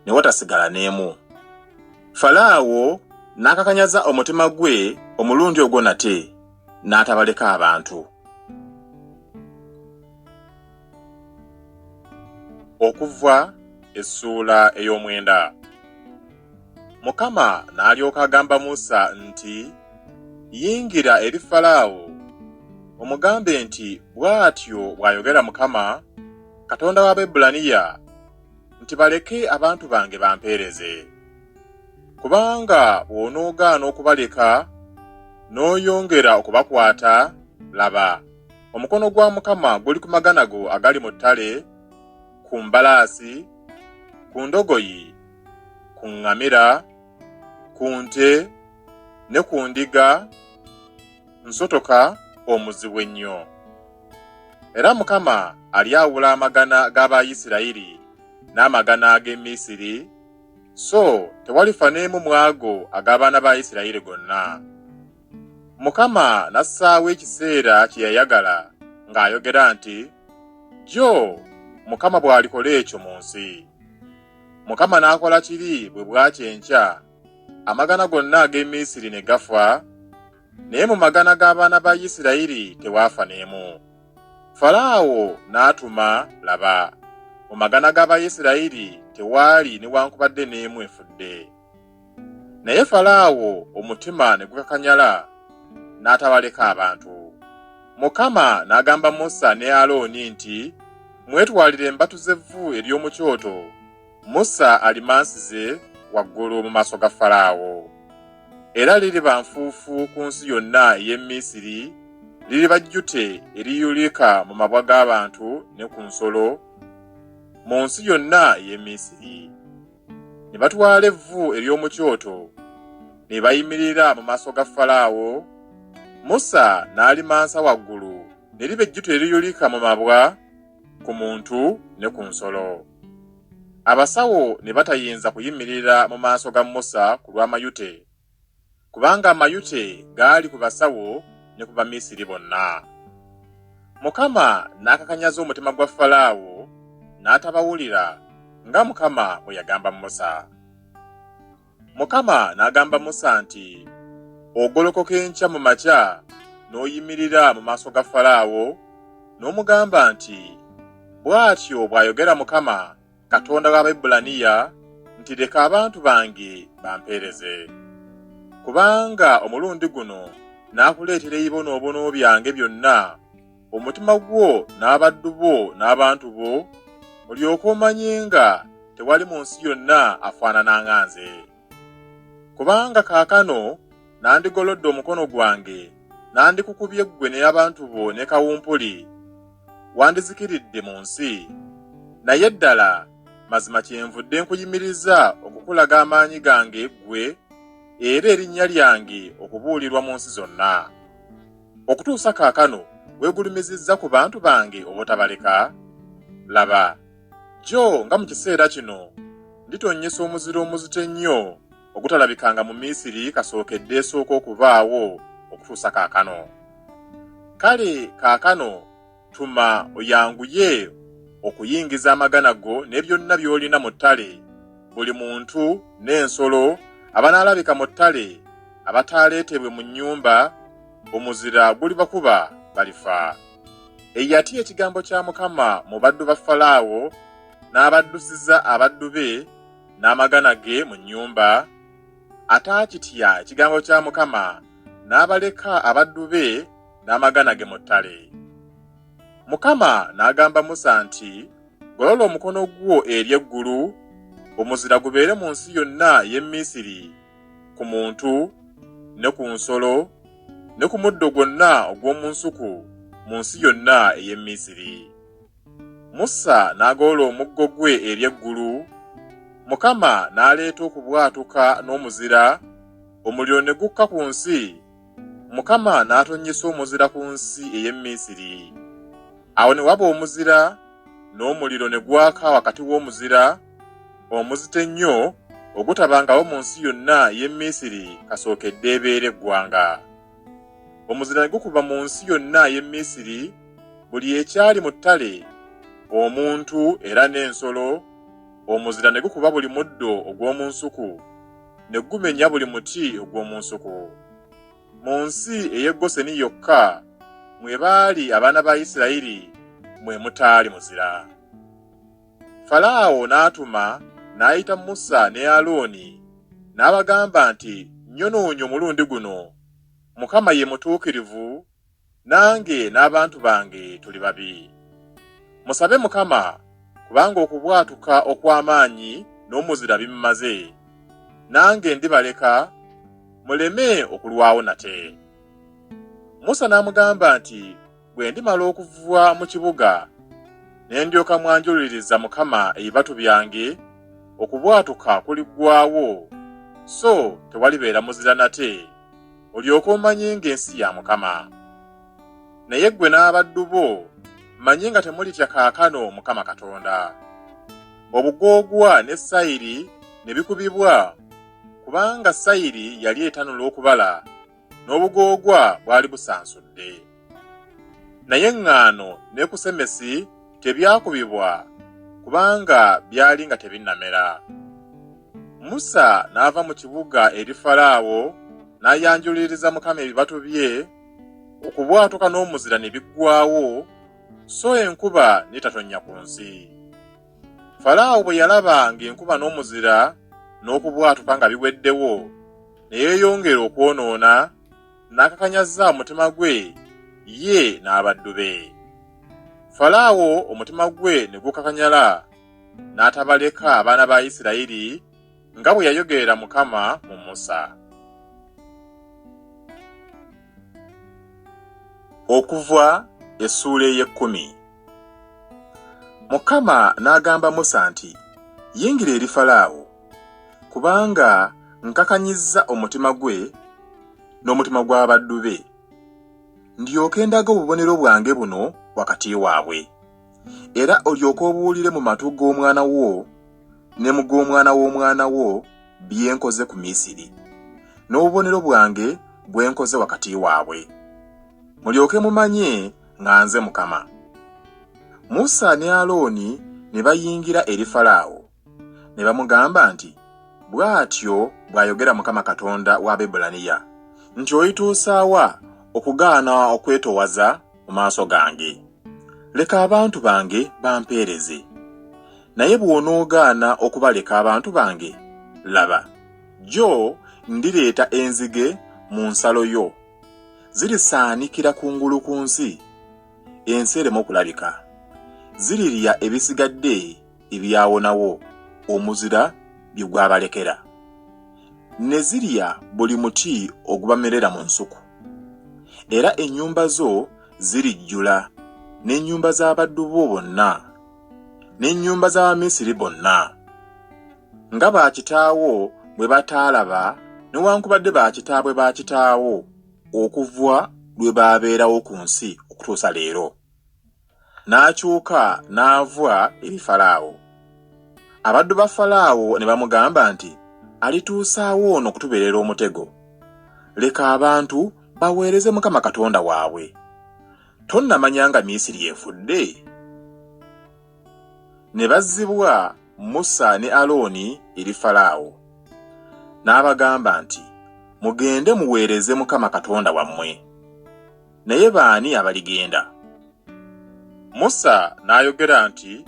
ne watasigala n'emu. Falaawo n'akakanyaza omutima gwe omulundi ogwo nate, n'atabaleka abantu. Okuva essuula ey'omwenda. Mukama n'alyoka agamba Musa nti, Yingira eri Falaawo, omugambe nti bw'atyo bw'ayogera Mukama, Katonda w'Abaebbulaniya, nti baleke abantu bange bampeereze. Kubanga bw'onoogaana okubaleka n'oyongera okubakwata, laba, omukono gwa Mukama guli ku magana go agali mu ttale, ku mbalaasi, ku ndogoyi, ku ŋŋamira, ku nte, ne ku ndiga, nsotoka omuzibu ennyo. Era Mukama alyawula amagana g'Abayisirayiri n'amagana ag'e Misiri, so tewalifa n'emu mu ago ag'abaana ba Isirayiri gonna. Mukama n'assaawo ekiseera kye yayagala ng'ayogera nti, Jjo Mukama bw'alikola ekyo mu nsi. Mukama n'akola kiri bwe bwakya enkya, amagana gonna ag'e Misiri ne gafa, naye mu magana g'abaana ba Isirayiri tewaafa n'emu. Falaawo n'atuma, laba, mu magana g'Abayisirayiri tewaali newankubadde n'emu efudde. Naye Falaawo omutima ne gukakanyala, n'atabaleka abantu. Mukama n'agamba Musa ne Alooni nti, Mwetwalire embatu z'evvu ery'omu kyoto, Musa alimansize waggulu mu maaso ga Falaawo. Era liriba nfuufu ku nsi yonna ey'e Misiri, liriba jjute eriyulika mu mabwa g'abantu ne ku nsolo, mu nsi yonna ey'e Misiri. Ne batwala evvu ery'omu kyoto, ne bayimirira mu maaso ga Falaawo, Musa n'alimansa waggulu, ne liba ejjute eriyulika mu mabwa ku muntu ne ku nsolo. Abasawo ne batayinza kuyimirira mu maaso ga Musa ku lw'amayute, kubanga amayute gaali ku basawo ne ku Bamisiri bonna. Mukama n'akakanyaza omutima gwa Falaawo, n'atabawulira, nga Mukama bwe yagamba Musa. Mukama n'agamba Musa nti, Ogolokoka enkya mu makya n'oyimirira mu maaso ga Falaawo n'omugamba nti, 'Bw'atyo bw'ayogera Mukama, Katonda w'Abaebbulaniya nti leka abantu bange bampeereze. Kubanga omulundi guno naakuleetera ebibonoobono byange byonna, omutima gwo n'abaddu bo n'abantu bo, olyoke omanye nga tewali mu nsi yonna afaanana nga nze. Kubanga kaakano nandigolodde omukono gwange, nandikukubye ggwe n'abantu bo ne kawumpuli, wandizikiridde mu nsi. Naye ddala mazima kyenvudde nkuyimiriza okukulaga amaanyi gange ggwe, era erinnya lyange okubuulirwa mu nsi zonna. Okutuusa kaakano weegulumizizza ku bantu bange obutabaleka? Laba, jjo nga mu kiseera kino nditonnyesa omuzira omuzito ennyo ogutalabikanga mu Misiri kasookedde esooka okubaawo okutuusa kaakano. Kale kaakano tuma oyanguye okuyingiza amagana go ne byonna by'olina mu ttale, buli muntu n'ensolo abanaalabika mu ttale abataaleetebwe mu nnyumba, omuzira gulibakuba balifa. Eyatya ekigambo kya Mukama mu baddu ba Falaawo n'abaddusiza abaddu be n'amagana ge mu nnyumba, ataakitya ekigambo kya Mukama n'abaleka abaddu be n'amagana ge mu ttale. Mukama n'agamba Musa nti, Golola omukono gwo eri eggulu, omuzira gubeere mu nsi yonna ey'e Misiri, ku muntu ne ku nsolo ne ku muddo gwonna ogw'omu nsuku mu nsi yonna ey'e Misiri. Musa n'agolola omuggo gwe eri eggulu, Mukama n'aleeta okubwatuka n'omuzira, omuliro ne gukka ku nsi, Mukama n'atonnyesa omuzira ku nsi ey'e Misiri. Awo ne waba omuzira, n'omuliro ne gwaka wakati w'omuzira, omuzito ennyo ogutabangawo mu nsi yonna ey'e Misiri kasookedde ebeera eggwanga. Omuzira ne gukuba mu nsi yonna ey'e Misiri, buli ekyali mu ttale, omuntu era n'ensolo, omuzira ne gukuba buli muddo ogw'omu nsuku, ne gumenya buli muti ogw'omu nsuku. Mu nsi ey'e Goseni yokka mwe baali abaana ba Isirayiri mwe mutaali muzira. Falaawo n'atuma n'ayita Musa ne Alooni n'abagamba nti, Nnyonoonye omulundi guno, Mukama ye mutuukirivu, nange n'abantu bange tuli babi. Musabe Mukama, kubanga okubwatuka okw'amaanyi n'omuzira bimmaze. Nange ndibaleka, muleme okulwawo nate. Musa n'amugamba nti, Bwe ndimala okuva mu kibuga, ne ndyoka mwanjuliriza Mukama ebibatu byange, okubwatuka kuliggwaawo, so tewalibeera muzira nate, olyoke omanye ng'ensi ya Mukama. Naye ggwe n'abaddu bo manye nga temulitya kaakano Mukama Katonda. Obugoogwa ne sayiri ne bikubibwa, kubanga sayiri yali etanula okubala, n'obugoogwa bwali busansudde. Naye eŋŋaano ne kusemesi tebyakubibwa, kubanga byali nga tebinnamera. Musa n'ava mu kibuga eri Falaawo n'ayanjuliriza Mukama ebibatu bye, okubwatuka n'omuzira ne biggwaawo, so enkuba n'etatonnya ku nsi. Falaawo bwe yalaba ng'enkuba n'omuzira n'okubwatuka nga biweddewo, ne yeeyongera okwonoona, n'akakanyaza omutima gwe ye n'abaddu be. Falaawo omutima gwe ne gukakanyala, n'atabaleka abaana ba Isirayiri nga bwe yayogerera Mukama mu Musa. Okuva essuula ey'ekkumi. Mukama n'agamba Musa nti, Yingira eri Falaawo, kubanga nkakanyizza omutima gwe n'omutima gw'abaddu be, ndyoke ndage obubonero bwange buno wakati waabwe, era olyoke obuulire mu matu g'omwana wo ne mu g'omwana w'omwana wo bye nkoze ku Misiri, n'obubonero bwange bwe nkoze wakati waabwe, mulyoke mumanye nga nze Mukama. Musa ne Alooni ne bayingira eri Falaawo, ne bamugamba nti, Bw'atyo bw'ayogera Mukama Katonda w'Abaebbulaniya nti, Olituusa wa okugaana okwetoowaza mu maaso gange? Leka abantu bange bampeereze. Naye bw'onoogaana okubaleka abantu bange, laba, jjo ndireeta enzige mu nsalo yo, zirisaanikira kungulu ku nsi, ensi ereme okulabika. Zirirya ebisigadde ebyawonawo omuzira bye gwabalekera, ne zirya buli muti ogubamerera mu nsuku. Era ennyumba zo zirijjula n'ennyumba z'abaddu bo bonna n'ennyumba z'Abamisiri bonna, nga ba kitaawo bwe bataalaba newankubadde ba kitaabwe ba kitaawo okuva lwe baabeerawo ku nsi okutuusa leero. N'akyuka n'ava eri Falaawo. Abaddu ba Falaawo ne bamugamba nti, Alituusa wa ono okutubeerera omutego? Leka abantu baweereze Mukama Katonda waabwe. Tonnamanya nga Misiri efudde? Ne bazzibwa Musa ne Alooni eri Falaawo. N'abagamba nti, Mugende muweereze Mukama Katonda wammwe. Naye baani abaligenda? Musa n'ayogera nti,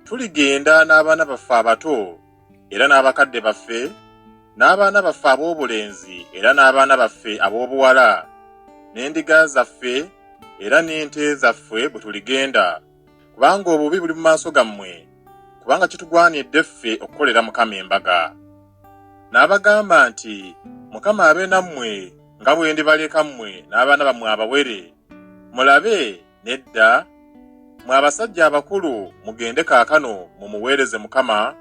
Tuligenda n'abaana baffe abato era n'abakadde baffe, n'abaana baffe ab'obulenzi era n'abaana baffe ab'obuwala, n'endiga zaffe era n'ente zaffe bwe tuligenda, kubanga obubi buli mu maaso gammwe, kubanga kitugwanidde ffe okukolera Mukama embaga. N'abagamba nti, Mukama abe nammwe nga bwe ndibaleka mmwe n'abaana bammwe abawere. Mulabe, nedda, mmwe abasajja abakulu mugende kaakano mumuweereze Mukama,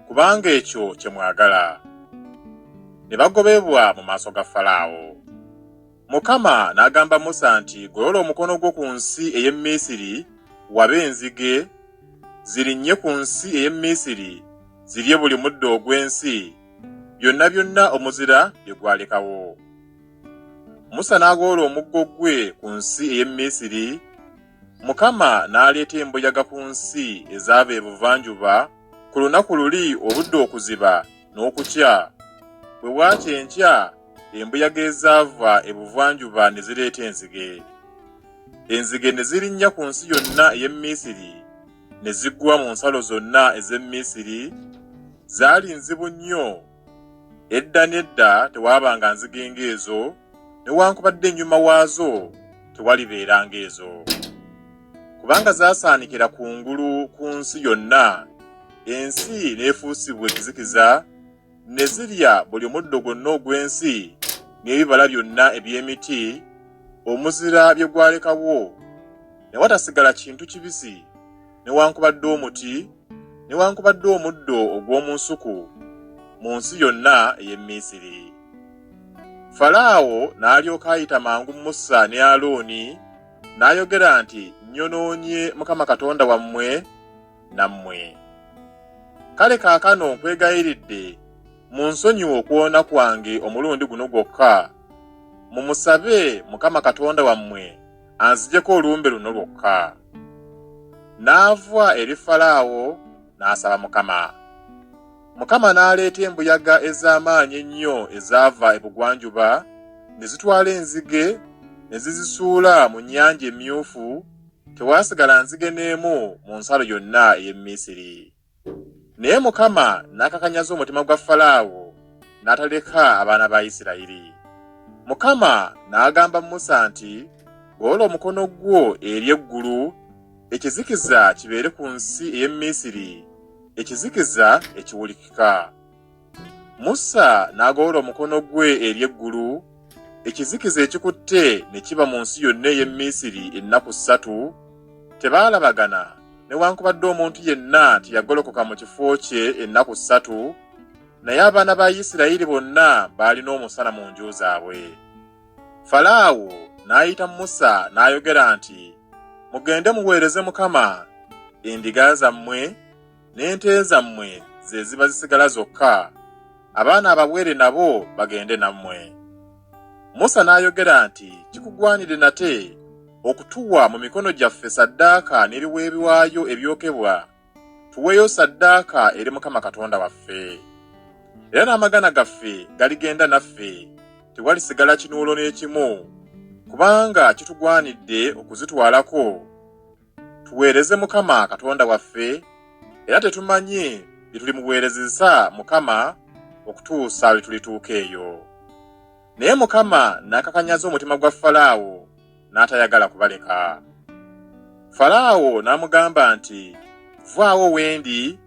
kubanga ekyo kye mwagala. Ne bagobebwa mu maaso ga Falaawo. Mukama n'agamba Musa nti, Golola omukono gwo ku nsi ey'e Misiri, wabe enzige, zirinnye ku nsi ey'e Misiri, zirye buli muddo ogw'ensi, byonna byonna omuzira bye gwalekawo. Musa n'agolola omuggo gwe ku nsi ey'e Misiri, Mukama n'aleeta embuyaga ku nsi ezaava ebuvanjuba ku lunaku luli obudde okuziba n'okukya. Bwe bwakya enkya, embuyaga ezaava ebuvanjuba ne zireeta enzige. Enzige ne zirinnya ku nsi yonna ey'e Misiri, ne zigwa mu nsalo zonna ez'e Misiri. Zaali nzibu nnyo. Edda n'edda tewaabanga nzige ng'ezo, newankubadde ennyuma waazo tewalibeera ng'ezo. Kubanga zaasaanikira kungulu ku nsi yonna, ensi n'efuusibwa ekizikiza, ne zirya buli muddo gwonna ogw'ensi n'ebibala byonna eby'emiti, omuzira bye gwalekawo, ne watasigala kintu kibisi, newankubadde omuti, newankubadde omuddo ogw'omu nsuku, mu nsi yonna ey'e Misiri. Falaawo n'alyoka ayita mangu Musa ne Alooni, n'ayogera nti, Nnyonoonye Mukama Katonda wammwe nammwe. Kale kaakano nkwegayiridde, munsonyiwe okwonoona kwange omulundi guno gwokka, mumusabe Mukama Katonda wammwe anzigyeko olumbe luno lwokka. N'ava eri Falaawo n'asaba Mukama. Mukama n'aleeta embuyaga ez'amaanyi ennyo ezaava ebugwanjuba, ne zitwala enzige ne zizisuula mu Nnyanja Emyufu, tewaasigala nzige n'emu mu nsalo yonna ey'e Misiri. Naye Mukama n'akakanyaza omutima gwa Falaawo, n'ataleka abaana ba Isirayiri. Mukama n'agamba Musa nti, Golola omukono gwo eri eggulu, ekizikiza kibeere ku nsi ey'e Misiri, ekizikiza ekiwulikika. Musa n'agolola omukono gwe eri eggulu, ekizikiza ekikutte ne kiba mu nsi yonna ey'e Misiri ennaku ssatu, tebaalabagana newankubadde omuntu yenna teyagolokoka mu kifo kye ennaku ssatu, naye abaana ba Isirayiri bonna baalina omusana mu nju zaabwe. Falaawo n'ayita Musa n'ayogera nti, Mugende muweereze Mukama, endiga zammwe n'ente zammwe ze ziba zisigala zokka, abaana abawere nabo bagende nammwe. Musa n'ayogera nti, Kikugwanidde nate okutuwa mu mikono gyaffe ssaddaaka n'ebiweebwayo ebyokebwa, tuweeyo ssaddaaka eri Mukama Katonda waffe. Era n'amagana gaffe galigenda naffe, tewalisigala kinuulo n'ekimu, kubanga kitugwanidde okuzitwalako tuweereze Mukama Katonda waffe, era tetumanyi bye tulimuweerezesa Mukama okutuusa lwe tulituuka eyo. Naye Mukama n'akakanyaza omutima gwa Falaawo, n'atayagala kubaleka. Falaawo n'amugamba nti, Vaawo we ndi,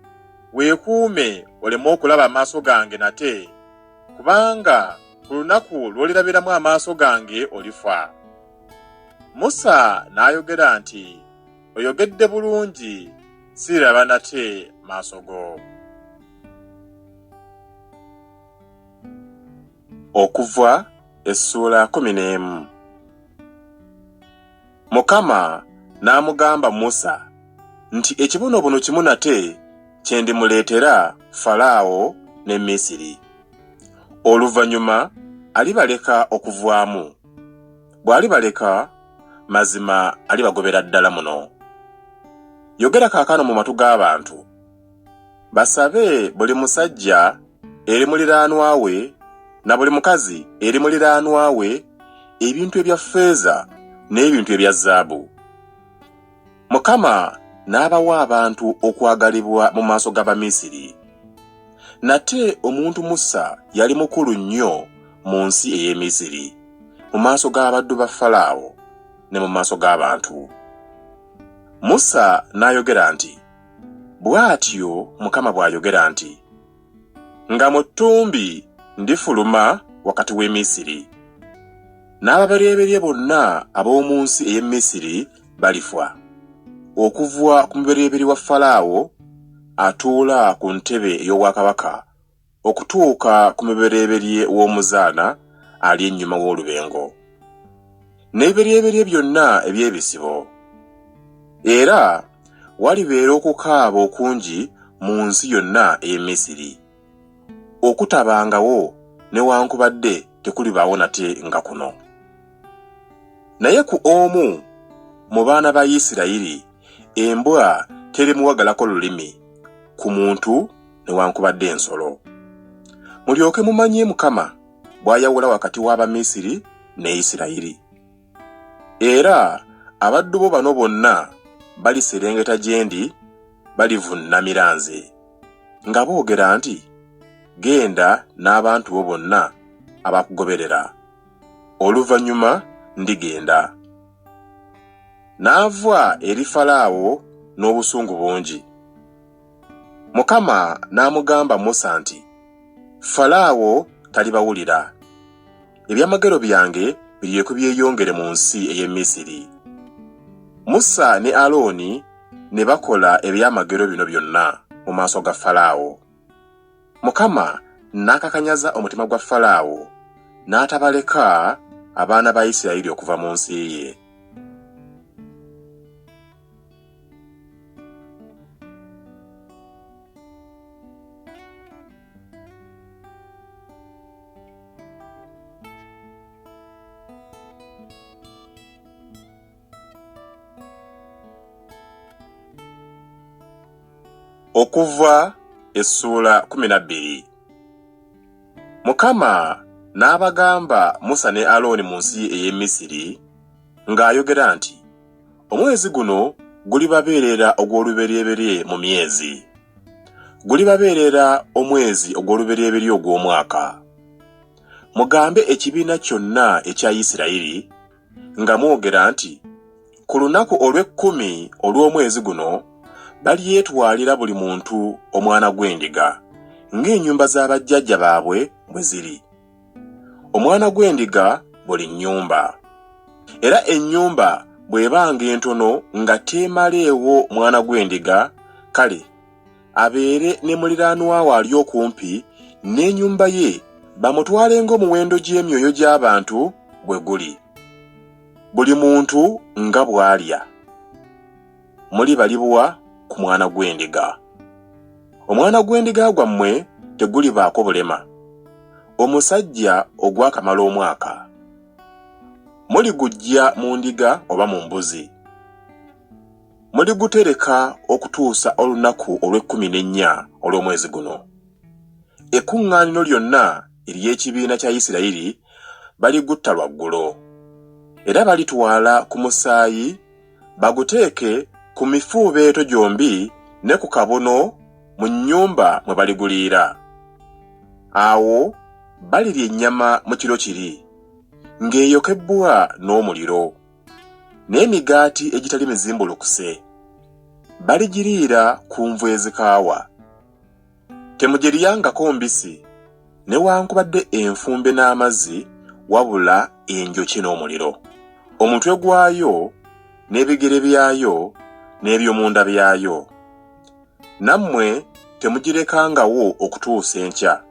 weekuume oleme okulaba amaaso gange nate, kubanga ku lunaku lw'olirabiramu amaaso gange olifa. Musa n'ayogera nti, Oyogedde bulungi, siriraba nate maaso go. Okuva essuula 11. Mukama n'amugamba Musa nti ekibonoobono kimu nate kye ndimuleetera Falaawo ne Misiri. Oluvannyuma alibaleka okuvaamu. Bw'alibaleka, mazima alibagobera ddala muno. Yogera kaakano mu matu g'abantu, basabe buli musajja eri muliraanwa we na buli mukazi eri muliraanwa we ebintu ebya ffeeza n'ebintu ebya zaabu. Mukama n'abawa abantu okwagalibwa mu maaso g'Abamisiri. Nate omuntu Musa yali mukulu nnyo mu nsi ey'e Misiri, mu maaso g'abaddu ba Falaawo ne mu maaso g'abantu. Musa n'ayogera nti, Bw'atyo Mukama bw'ayogera nti, Nga mu ttumbi ndifuluma wakati w'e Misiri, n'ababereberye bonna ab'omu nsi ey'e Misiri balifa, okuva ku mubereberye wa Falaawo atuula ku ntebe ey'obwakabaka okutuuka ku mubereberye w'omuzaana ali ennyuma w'olubengo, n'ebiberyeberye byonna eby'ebisibo. Era walibeera okukaaba okungi mu nsi yonna ey'e Misiri, okutabangawo newankubadde tekulibaawo nate nga kuno. Naye ku omu mu baana ba Isirayiri embwa terimuwagalako lulimi, ku muntu newankubadde ensolo. Mulyoke mumanye Mukama bw'ayawula wakati w'Abamisiri ne Isirayiri. Era abaddu bo bano bonna baliserengeta gye ndi, balivunnamira nze, nga boogera nti, Genda n'abantu bo bonna abakugoberera. Oluvannyuma ndigenda. N'ava eri Falaawo n'obusungu bungi. Mukama n'amugamba Musa nti, Falaawo talibawulira. Ebyamagero byange biryoke byeyongere mu nsi ey'e Misiri. Musa ne Alooni ne bakola ebyamagero bino byonna mu maaso ga Falaawo. Mukama n'akakanyaza omutima gwa Falaawo, n'atabaleka abaana ba Isirayiri okuva mu nsi ye. Okuva essuula 12. Mukama n'abagamba Musa ne Alooni mu nsi ey'e Misiri ng'ayogera nti, Omwezi guno gulibabeerera ogw'oluberyeberye mu myezi. Gulibabeerera omwezi ogw'oluberyeberye ogw'omwaka. Mugambe ekibiina kyonna ekya Isirayiri nga mwogera nti, Ku lunaku olw'ekkumi olw'omwezi guno balyetwalira buli muntu omwana gw'endiga, ng'ennyumba za bajjajja baabwe bwe ziri. Omwana gw'endiga buli nnyumba. Era ennyumba bw'ebanga entono nga teemaleewo mwana gw'endiga, kale abeere ne muliraanwa we ali okumpi n'ennyumba ye bamutwale ng'omuwendo gy'emyoyo gy'abantu bwe guli. Buli muntu nga bw'alya. Mulibalibwa ku mwana gw'endiga. Omwana gw'endiga gwammwe tegulibaako bulema, omusajja ogwakamala omwaka. Muliguggya mu ndiga oba mu mbuzi. Muligutereka okutuusa olunaku olw'ekkumi n'ennya olw'omwezi guno. Ekkuŋŋaaniro lyonna ery'ekibiina kya Isirayiri baligutta lwa ggulo, era balitwala ku musaayi baguteeke ku mifuubeeto gyombi ne ku kabuno mu nnyumba mwe baliguliira. Awo balirya ennyama mu kiro kiri, ng'eyokebbwa n'omuliro, n'emigaati egitali mizimbulukuse. Baligiriira ku nvu ezikaawa. Temugiryangako mbisi, newankubadde enfumbe n'amazzi, wabula enjokye n'omuliro. Omutwe gwayo, n'ebigere byayo, n'eby'omunda byayo. Nammwe temugirekangawo okutuusa enkya,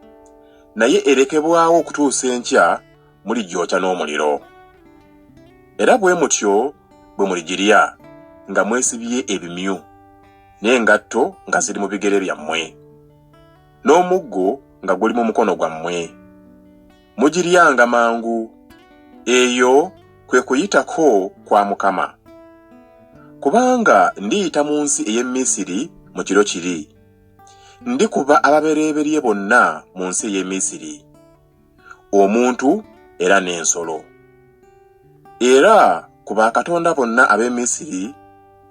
naye erekebwawo okutuusa enkya muligyokya n'omuliro. Era bwe mutyo bwe muligirya nga mwesibye ebimyu. n'engatto nga ziri mu bigere byammwe, n'omuggo nga guli mu mukono gwammwe. Mugiryanga mangu, eyo kwe kuyitako kwa Mukama. Kubanga ndiyita mu nsi ey'e Misiri mu kiro kiri, ndikuba ababereberye bonna mu nsi ey'e Misiri, omuntu era n'ensolo. Era ku bakatonda bonna ab'e Misiri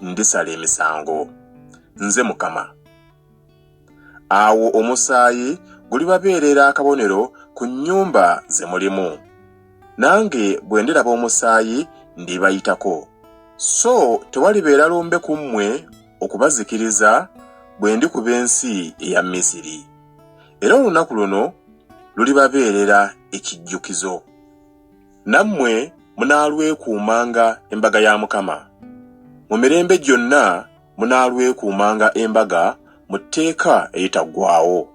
ndisala emisango. Nze Mukama. Awo omusaayi gulibabeerera akabonero ku nnyumba ze mulimu. Nange bwe ndiraba omusaayi ndibayitako, so tewalibeera lumbe ku mmwe okubazikiriza bwe ndikuba ensi eya Misiri. Era olunaku luno lulibabeerera ekijjukizo. Nammwe munaalwekuumanga embaga ya Mukama. Mu mirembe gyonna munaalwekuumanga embaga mu tteeka eritaggwaawo.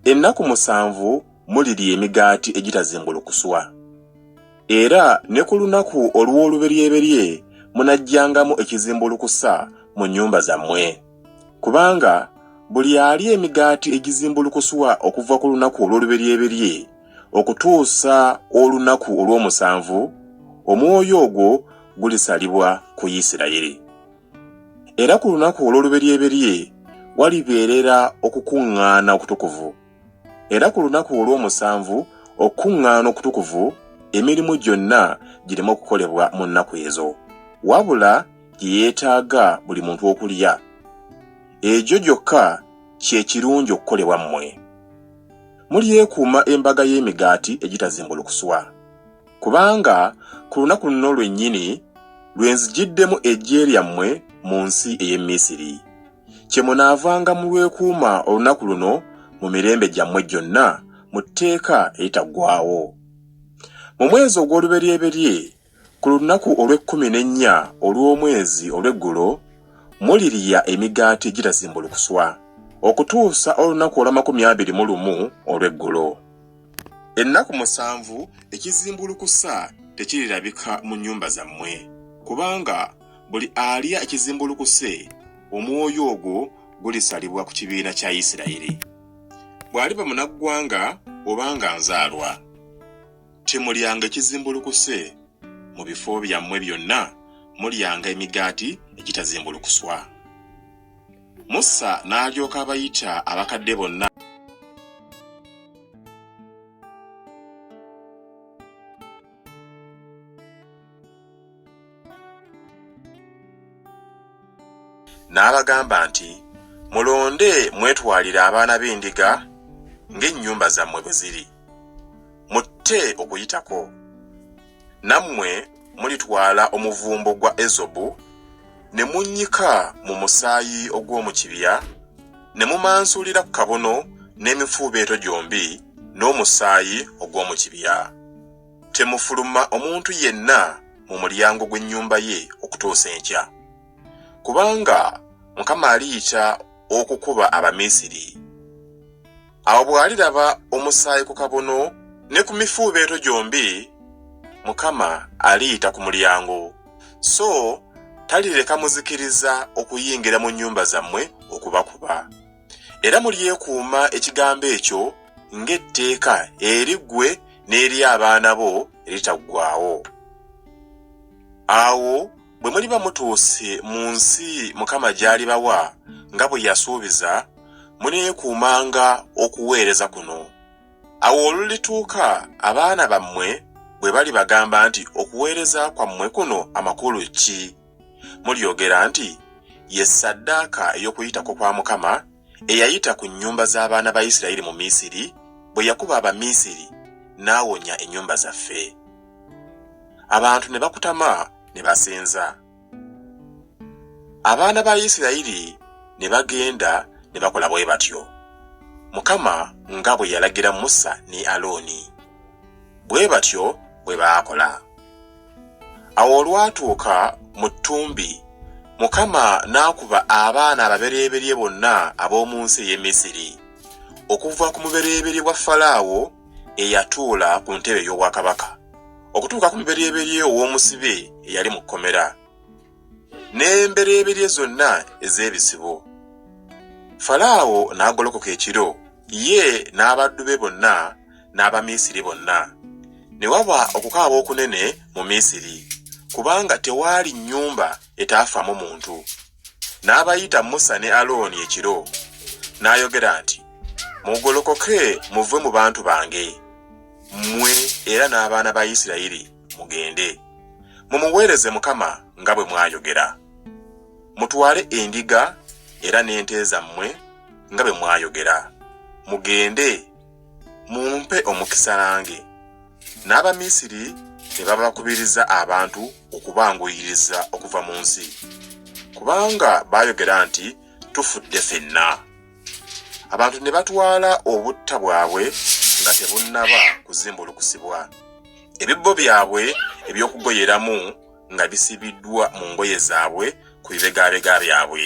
Ennaku musanvu mulirya emigaati egitazimbulukuswa. Era ne ku lunaku olw'oluberyeberye munaggyangamu ekizimbulukusa mu nnyumba zammwe. Kubanga buli alya emigaati egizimbulukuswa okuva ku lunaku olw'oluberyeberye okutuusa olunaku olw'omusanvu, omwoyo ogwo gulisalibwa ku Isirayiri. Era ku lunaku olw'oluberyeberye walibeerera okukuŋŋaana okutukuvu. Era ku lunaku olw'omusanvu okukuŋŋaana okutukuvu, emirimu gyonna gireme okukolebwa mu nnaku ezo, wabula gye yeetaaga buli muntu okulya. Egyo gyokka kye kirungi okukolebwa mmwe. Mulyekuuma embaga y'emigaati egitazimbulukuswa, kubanga ku lunaku luno lwennyini lwe nzigiddemu eggye lyammwe mu nsi ey'e Misiri. Kyemunaavanga mulwekuuma olunaku luno mu mirembe gyammwe gyonna mu tteeka eritaggwaawo. Mu mwezi ogw'oluberyeberye, ku lunaku olw'ekkumi n'ennya olw'omwezi olw'eggulo, mulirya emigaati egitazimbulukuswa, okutuusa olunaku olw'amakumi 21 olw'eggulo. Ennaku 7 ekizimbulukusa tekirirabika mu nnyumba zammwe, kubanga buli alya ekizimbulukuse, omwoyo ogwo gulisalibwa ku kibiina kya Isirayiri. Bw'aliba munnaggwanga oba nga nzaalwa. Temulyanga ekizimbulukuse, mu bifo byammwe byonna mulyanga emigaati egitazimbulukuswa. Musa n'alyoka abayita abakadde bonna N'abagamba nti, Mulonde mwetwalire abaana b'endiga ng'ennyumba zammwe bwe ziri, mutte Okuyitako. Nammwe mulitwala omuvumbo gwa ezobu ne munnyika mu musaayi ogw'omu kibya, ne mumansuulira ku kabuno n'emifuubeeto gyombi n'omusaayi ogw'omu kibya. Temufuluma omuntu yenna mu mulyango gw'ennyumba ye okutuusa enkya. Kubanga Mukama aliyita okukuba Abamisiri. Awo bw'aliraba omusaayi ku kabuno ne ku mifuubeeto gyombi, Mukama aliyita ku mulyango, so talireka muzikiriza okuyingira mu nnyumba zammwe okubakuba. Era mulyekuuma ekigambo ekyo ng'etteeka eri ggwe n'eri abaana bo eritaggwaawo. Awo bwe muliba mutuuse mu nsi Mukama gy'alibawa nga bwe yasuubiza, muneekuumanga okuweereza kuno. Awo olulituuka abaana bammwe bwe balibagamba nti okuweereza kwammwe kuno amakulu ki? Mulyogera nti, Ye ssaddaaka ey'Okuyitako kwa Mukama eyayita ku nnyumba z'abaana ba Isirayiri mu Misiri, bwe yakuba Abamisiri n'awonya ennyumba zaffe. Abantu ne bakutama ne basinza. Abaana ba Isirayiri ne bagenda ne bakola bwe batyo, Mukama nga bwe yalagira Musa ne Alooni. Bwe batyo bwe baakola. Awo olwatuuka mu ttumbi, Mukama n'akuba abaana ababereberye bonna ab'omu nsi ey'e Misiri, okuva ku mubereberye wa Falaawo eyatuula ku ntebe ey'obwakabaka, okutuuka ku mubereberye ow'omusibe eyali mu kkomera, n'embereberye zonna ez'ebisibo. Falaawo n'agolokoka ekiro, ye n'abaddu be bonna n'Abamisiri bonna. Ne waba okukaaba okunene mu Misiri, kubanga tewaali nnyumba etaafaamu muntu. N'abayita Musa ne Alooni ekiro, n'ayogera nti, Mugolokoke muve mu bantu bange, mmwe era n'abaana ba Isirayiri mugende, mumuweereze Mukama nga bwe mwayogera. Mutwale endiga era n'ente zammwe nga bwe mwayogera, mugende, mumpe omukisa nange. N'Abamisiri ne babakubiriza abantu okubanguyiriza okuva mu nsi, kubanga baayogera nti, Tufudde fenna. Abantu ne batwala obutta bwabwe nga tebunnaba kuzimbulukusibwa, ebibbo byabwe eby'okugoyeramu nga bisibiddwa mu ngoye zaabwe ku bibegaabega byabwe.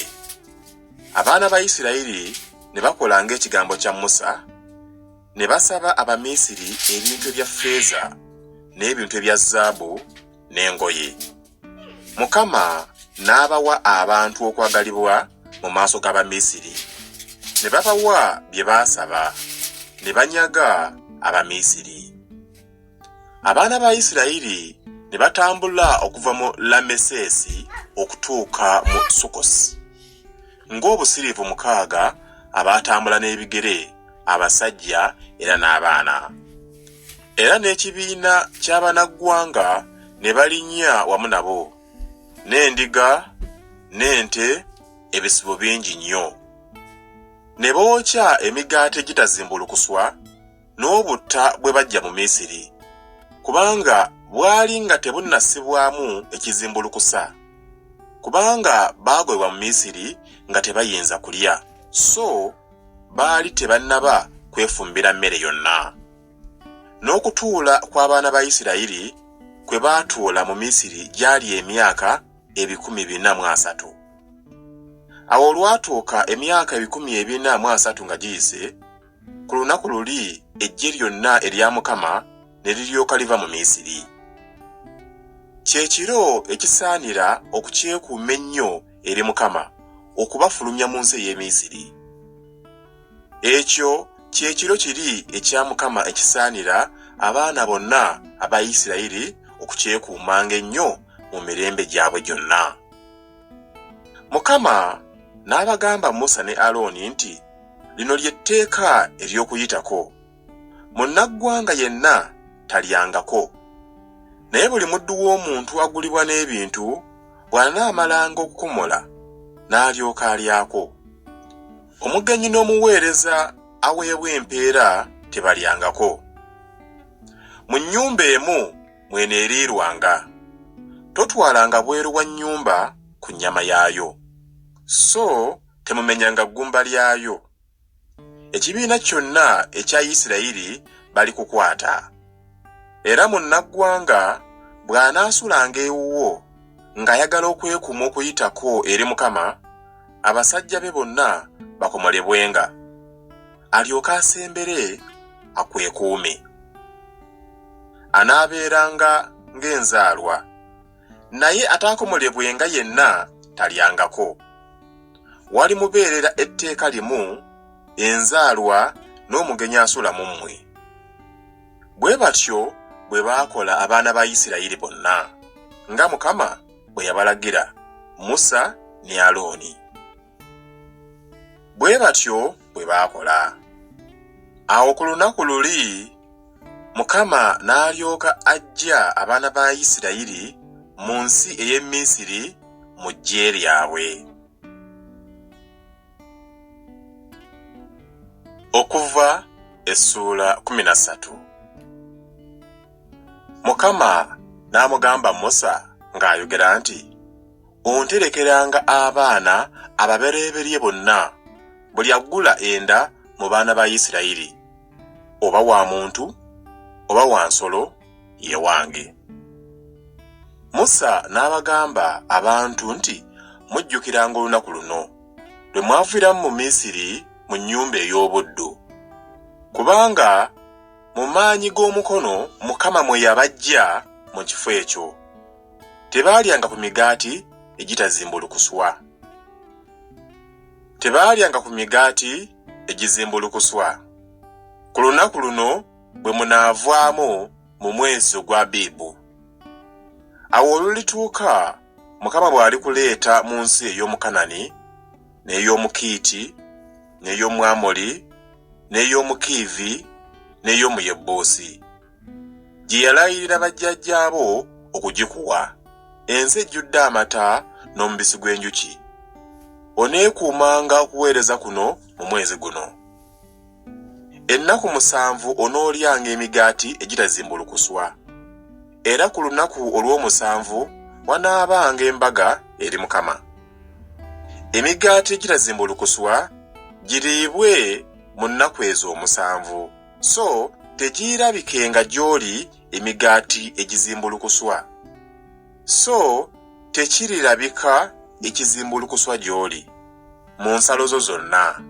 Abaana ba Isirayiri ne bakola ng'ekigambo kya Musa, ne basaba Abamisiri ebintu ebya ffeeza n'ebintu ebya zaabu n'engoye. Mukama n'abawa abantu okwagalibwa mu maaso g'Abamisiri, ne babawa bye baasaba, ne banyaga Abamisiri. Abaana ba Isirayiri ne batambula okuva mu Lameseesi okutuuka mu Sukkosi, ng'obusiriivu 6 abaatambula n'ebigere, abasajja era n'abaana. Era n'ekibiina ky'abanaggwanga ne balinnya wamu nabo, n'endiga n'ente, ebisibo bingi nnyo. Ne bookya emigaati egitazimbulukuswa n'obutta bwe baggya mu Misiri, kubanga Bwali nga tebunnassibwamu ekizimbulukusa, kubanga baagobebwa mu Misiri nga tebayinza kulya, so baali tebannaba kwefumbira mmere yonna. N'okutuula kw'abaana ba Isirayiri kwe baatuula mu Misiri gyali emyaka 430. Awo olwatuuka emyaka 430 nga giyise, ku lunaku luli eggye lyonna erya Mukama ne liryoka liva mu Misiri. Kye kiro ekisaanira okukyekuuma ennyo eri Mukama okubafulumya mu nsi ey'e Misiri. Ekyo kye kiro kiri ekya Mukama ekisaanira abaana bonna aba Isirayiri okukyekuumanga ennyo mu mirembe gyabwe gyonna. Mukama n'abagamba Musa ne Alooni nti, Lino lye tteeka ery'Okuyitako. Munnaggwanga yenna talyangako. Naye buli muddu w'omuntu agulibwa n'ebintu bw'anaamalanga okukomola, n'alyoka alyako. Omugenyi n'omuweereza aweebwa empeera tebalyangako. Mu nnyumba emu mw'eneeriirwanga. Totwalanga bweru wa nnyumba ku nnyama yaayo, so temumenyanga ggumba lyayo. Ekibiina kyonna ekya Isirayiri balikukwata. Era munnaggwanga bw'anaasulanga ewuwo ng'ayagala okwekuuma Okuyitako eri Mukama, abasajja be bonna bakomolebwenga, alyoke asembere akwekuume. Anaabeeranga ng'enzaalwa, naye ataakomolebwenga yenna talyangako. Walimubeerera etteeka limu, enzaalwa n'omugenyi asula mu mmwe. Bwe batyo bwe baakola abaana ba Isirayiri bonna, nga Mukama bwe yabalagira Musa ne Alooni. Bwe batyo bwe baakola. Awo ku lunaku luli Mukama n'alyoka aggya abaana ba Isirayiri mu nsi ey'e Misiri mu ggye lyabwe. Okuva essuula 13. Mukama n'amugamba Musa ng'ayogera nti, Onterekeranga abaana ababereberye bonna, buli aggula enda mu baana ba Isirayiri, oba wa muntu oba wa nsolo, ye wange. Musa n'abagamba abantu nti, Mujjukiranga olunaku luno, lwe mwaviiramu mu Misiri mu nnyumba ey'obuddu, kubanga mu maanyi g'omukono Mukama mwe yabaggya mu kifo ekyo. Tebaalyanga ku migaati egitazimbulukuswa. Tebaalyanga ku migaati egizimbulukuswa. Ku lunaku luno bwe munaavaamu mu mwezi ogw'Abibu. Awo olulituuka Mukama bw'alikuleeta mu nsi ey'omu Kanani, n'ey'Omukiiti, n'ey'Omwamoli, n'ey'Omukiivi, n'ey'omu Yebuusi, gye yalayirira bajjajjaabo okugikuwa, ensi ejjudde amata n'omubisi gw'enjuki. Oneekuumanga okuweereza kuno mu mwezi guno. Ennaku musanvu onoolyanga emigaati egitazimbulukuswa, era ku lunaku olw'omusanvu wanaabanga embaga eri Mukama. Emigaati egitazimbulukuswa giriibwe mu nnaku ezo omusanvu, so tegiirabikenga gy'oli emigaati egizimbulukuswa, so tekirirabika ekizimbulukuswa gy'oli. mu nsalo zo zonna.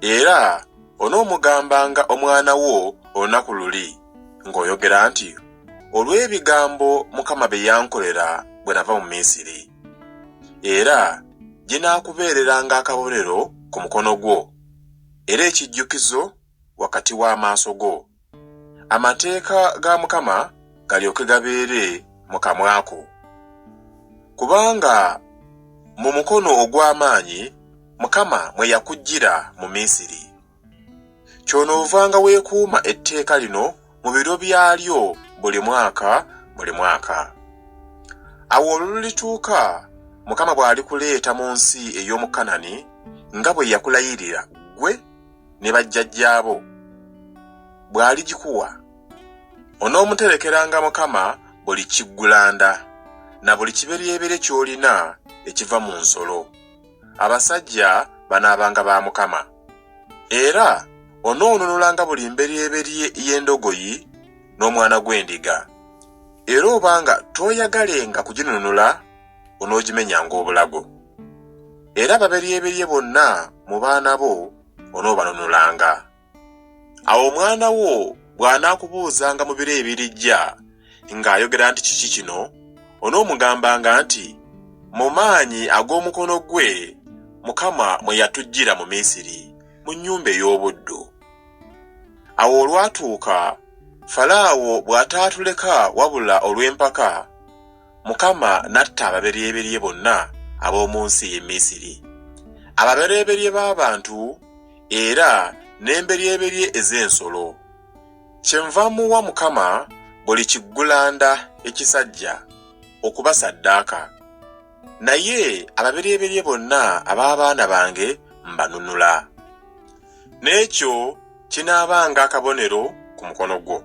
Era onoomugambanga omwana wo olunaku luli ng'oyogera nti, Olw'ebigambo Mukama bye yankolera bwe nava mu Misiri. Era ginaakubeereranga akabonero ku mukono gwo, era ekijjukizo wakati w'amaaso go, Amateeka ga Mukama galyoke gabeere mu kamwa ko. Kubanga mu mukono ogw'amaanyi Mukama mwe yakuggyira mu Misiri. Kyonoovanga weekuuma etteeka lino mu biro byalyo buli mwaka buli mwaka. Awo olulituuka Mukama bw'alikuleeta mu nsi ey'omu Kanani nga bwe yakulayirira ggwe ne bajjajjaabo, bw'aligikuwa. Onoomuterekeranga Mukama buli kiggulanda na buli kiberyeberye ky'olina ekiva mu nsolo. Abasajja banaabanga ba Mukama. Era onoonunulanga buli mberyeberye y'endogoyi n'omwana gw'endiga. Era obanga tooyagalenga kuginunula, onoogimenyanga obulago. Era ababeryeberye bonna mu baana bo onoobanunulanga. Awo omwana wo bw'anaakubuuzanga mu biro ebirijja ng'ayogera nti kiki kino, onoomugambanga nti, Mu maanyi ag'omukono gwe Mukama mwe yatuggyira mu Misiri, mu nnyumba ey'obuddu. Awo olwatuuka, Falaawo bw'ataatuleka wabula olw'empaka, Mukama n'atta ababeryeberye bonna ab'omu nsi ey'e Misiri, ababeryeberye b'abantu era n'emberyeberye ez'ensolo. Kyenva muwa Mukama buli kiggulanda ekisajja okuba ssaddaaka, naye ababeryeberye bonna ab'abaana bange mbanunula. N'ekyo kinaabanga akabonero ku mukono gwo,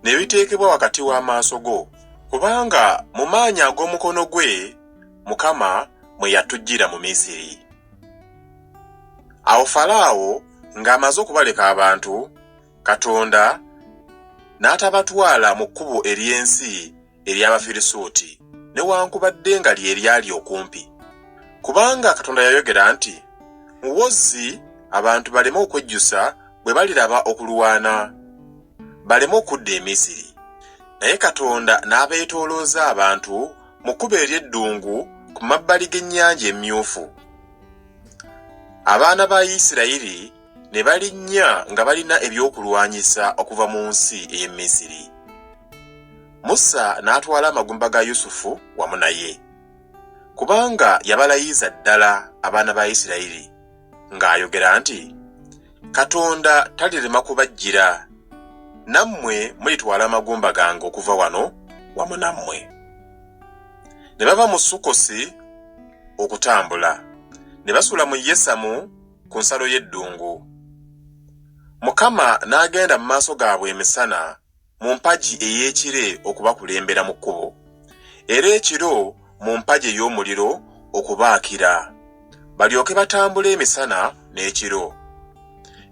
ne biteekebwa wakati w'amaaso go, kubanga mu maanyi ag'omukono gwe Mukama mwe yatuggyira mu Misiri. Awo Falaawo ng'amaze okubaleka abantu, Katonda n'atabatwala mu kkubo ery'ensi ery'Abafirisuuti, newankubadde nga lye lyali okumpi. Kubanga Katonda yayogera nti, Muwozzi abantu baleme okwejjusa bwe baliraba okulwana, baleme okudda e Misiri. Naye Katonda n'abeetoolooza abantu mu kkubo ery'eddungu ku mabbali g'Ennyanja Emmyufu. Abaana ba Isirayiri ne balinnya nga balina ebyokulwanyisa okuva mu nsi ey'e Misiri. Musa n'atwala amagumba ga Yusufu wamu naye, kubanga yabalayiza ddala abaana ba Isirayiri ng'ayogera nti, Katonda talirema kubajjira, nammwe mulitwala amagumba gange okuva wano wamu nammwe. Ne bava mu Sukkosi okutambula, ne basula mu Yesamu ku nsalo y'eddungu. Mukama n'agenda mu maaso gaabwe emisana mu mpagi ey'ekire okubakulembera mu kkubo, era ekiro mu mpagi ey'omuliro okubaakira, balyoke batambule emisana n'ekiro.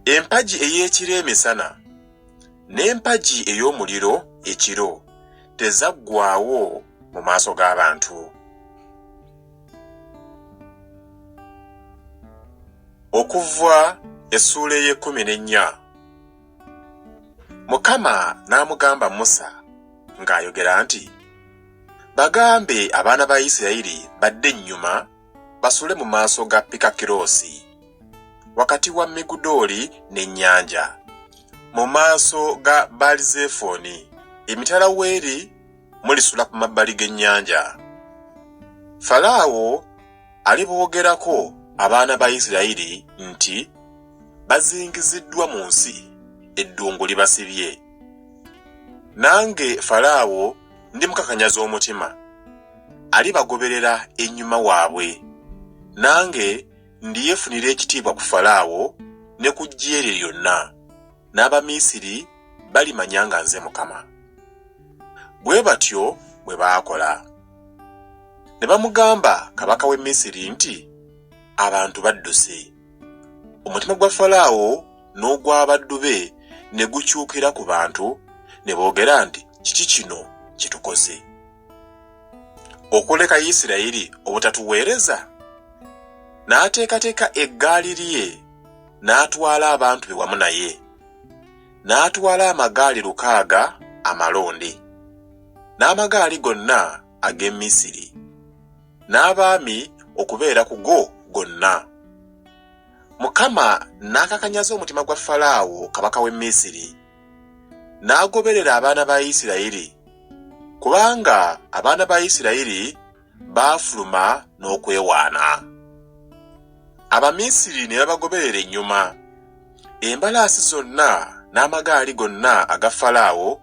Empagi ey'ekire emisana n'empagi ey'omuliro ekiro tezaggwaawo mu maaso g'abantu. Okuva essuula ey'ekkumi n'ennya. Mukama n'amugamba Musa ng'ayogera nti, Bagambe abaana ba Isirayiri badde ennyuma basule mu maaso ga Pikakiroosi, wakati wa Migudooli n'ennyanja, mu maaso ga Baalizefoni, emitala w'eri mulisula ku mabbali g'ennyanja. Falaawo aliboogerako abaana ba Isirayiri nti, Bazingiziddwa mu nsi, eddungu libasibye. Nange Falaawo ndimukakanyaza omutima, alibagoberera ennyuma waabwe, nange ndiyefunira ekitiibwa ku Falaawo ne ku ggye lye lyonna, n'Abamisiri balimanya nga nze Mukama. Bwe batyo bwe baakola. Ne bamugamba kabaka w'e Misiri nti, Abantu badduse. Omutima gwa Falaawo n'ogw'abaddu be ne gukyukira ku bantu, ne boogera nti, Kiki kino kye tukoze? Okuleka Isirayiri obutatuweereza? N'ateekateeka eggaali lye n'atwala abantu be wamu naye. N'atwala amagaali lukaaga amalonde, n'amagaali gonna ag'e Misiri, n'abaami okubeera ku go gonna. Mukama n'akakanyaza omutima gwa Falaawo kabaka w'e Misiri, n'agoberera abaana ba Isirayiri, kubanga abaana ba Isirayiri baafuluma n'okwewaana. Abamisiri ne babagoberera ennyuma, embalaasi zonna n'amagaali gonna aga Falaawo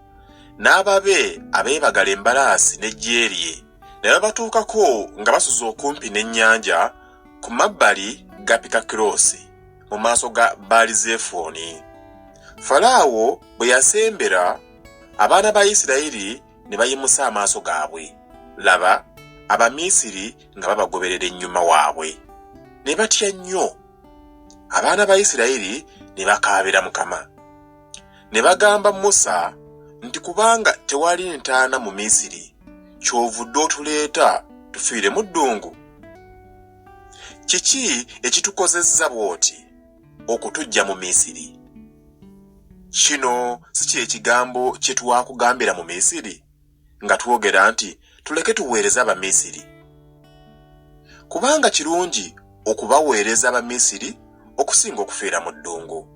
n'ababe abeebagala embalaasi n'eggye lye, ne babatuukako nga basuze okumpi n'ennyanja ku mabbali ga Pikakiroosi mu maaso ga Baalizefooni. Falaawo bwe yasembera, abaana ba Isirayiri ne bayimusa amaaso gaabwe, laba, Abamisiri nga babagoberera ennyuma waabwe. Ne batya nnyo. Abaana ba Isirayiri ne bakaabira Mukama. Ne bagamba Musa nti, Kubanga tewali ntaana mu Misiri, ky'ovudde otuleeta tufiire mu ddungu? Kiki ekitukozezza bw'oti okutuggya mu Misiri? Kino si kye kigambo kye twakugambira mu Misiri, nga twogera nti, Tuleke tuweereze Abamisiri? Kubanga kirungi okubaweereza Abamisiri okusinga okufiira mu ddungu.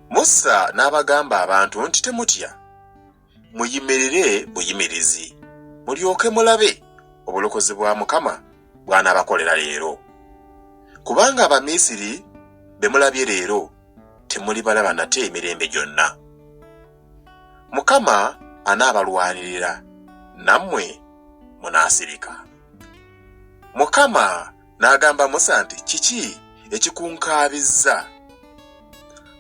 Musa n'abagamba abantu nti, Temutya, muyimirire buyimirizi, mulyoke mulabe obulokozi bwa Mukama bw'anaabakolera leero. Kubanga Abamisiri be mulabye leero temulibalaba nate emirembe gyonna. Mukama anaabalwanirira, nammwe munaasirika. Mukama n'agamba Musa nti, Kiki ekikunkaabizza?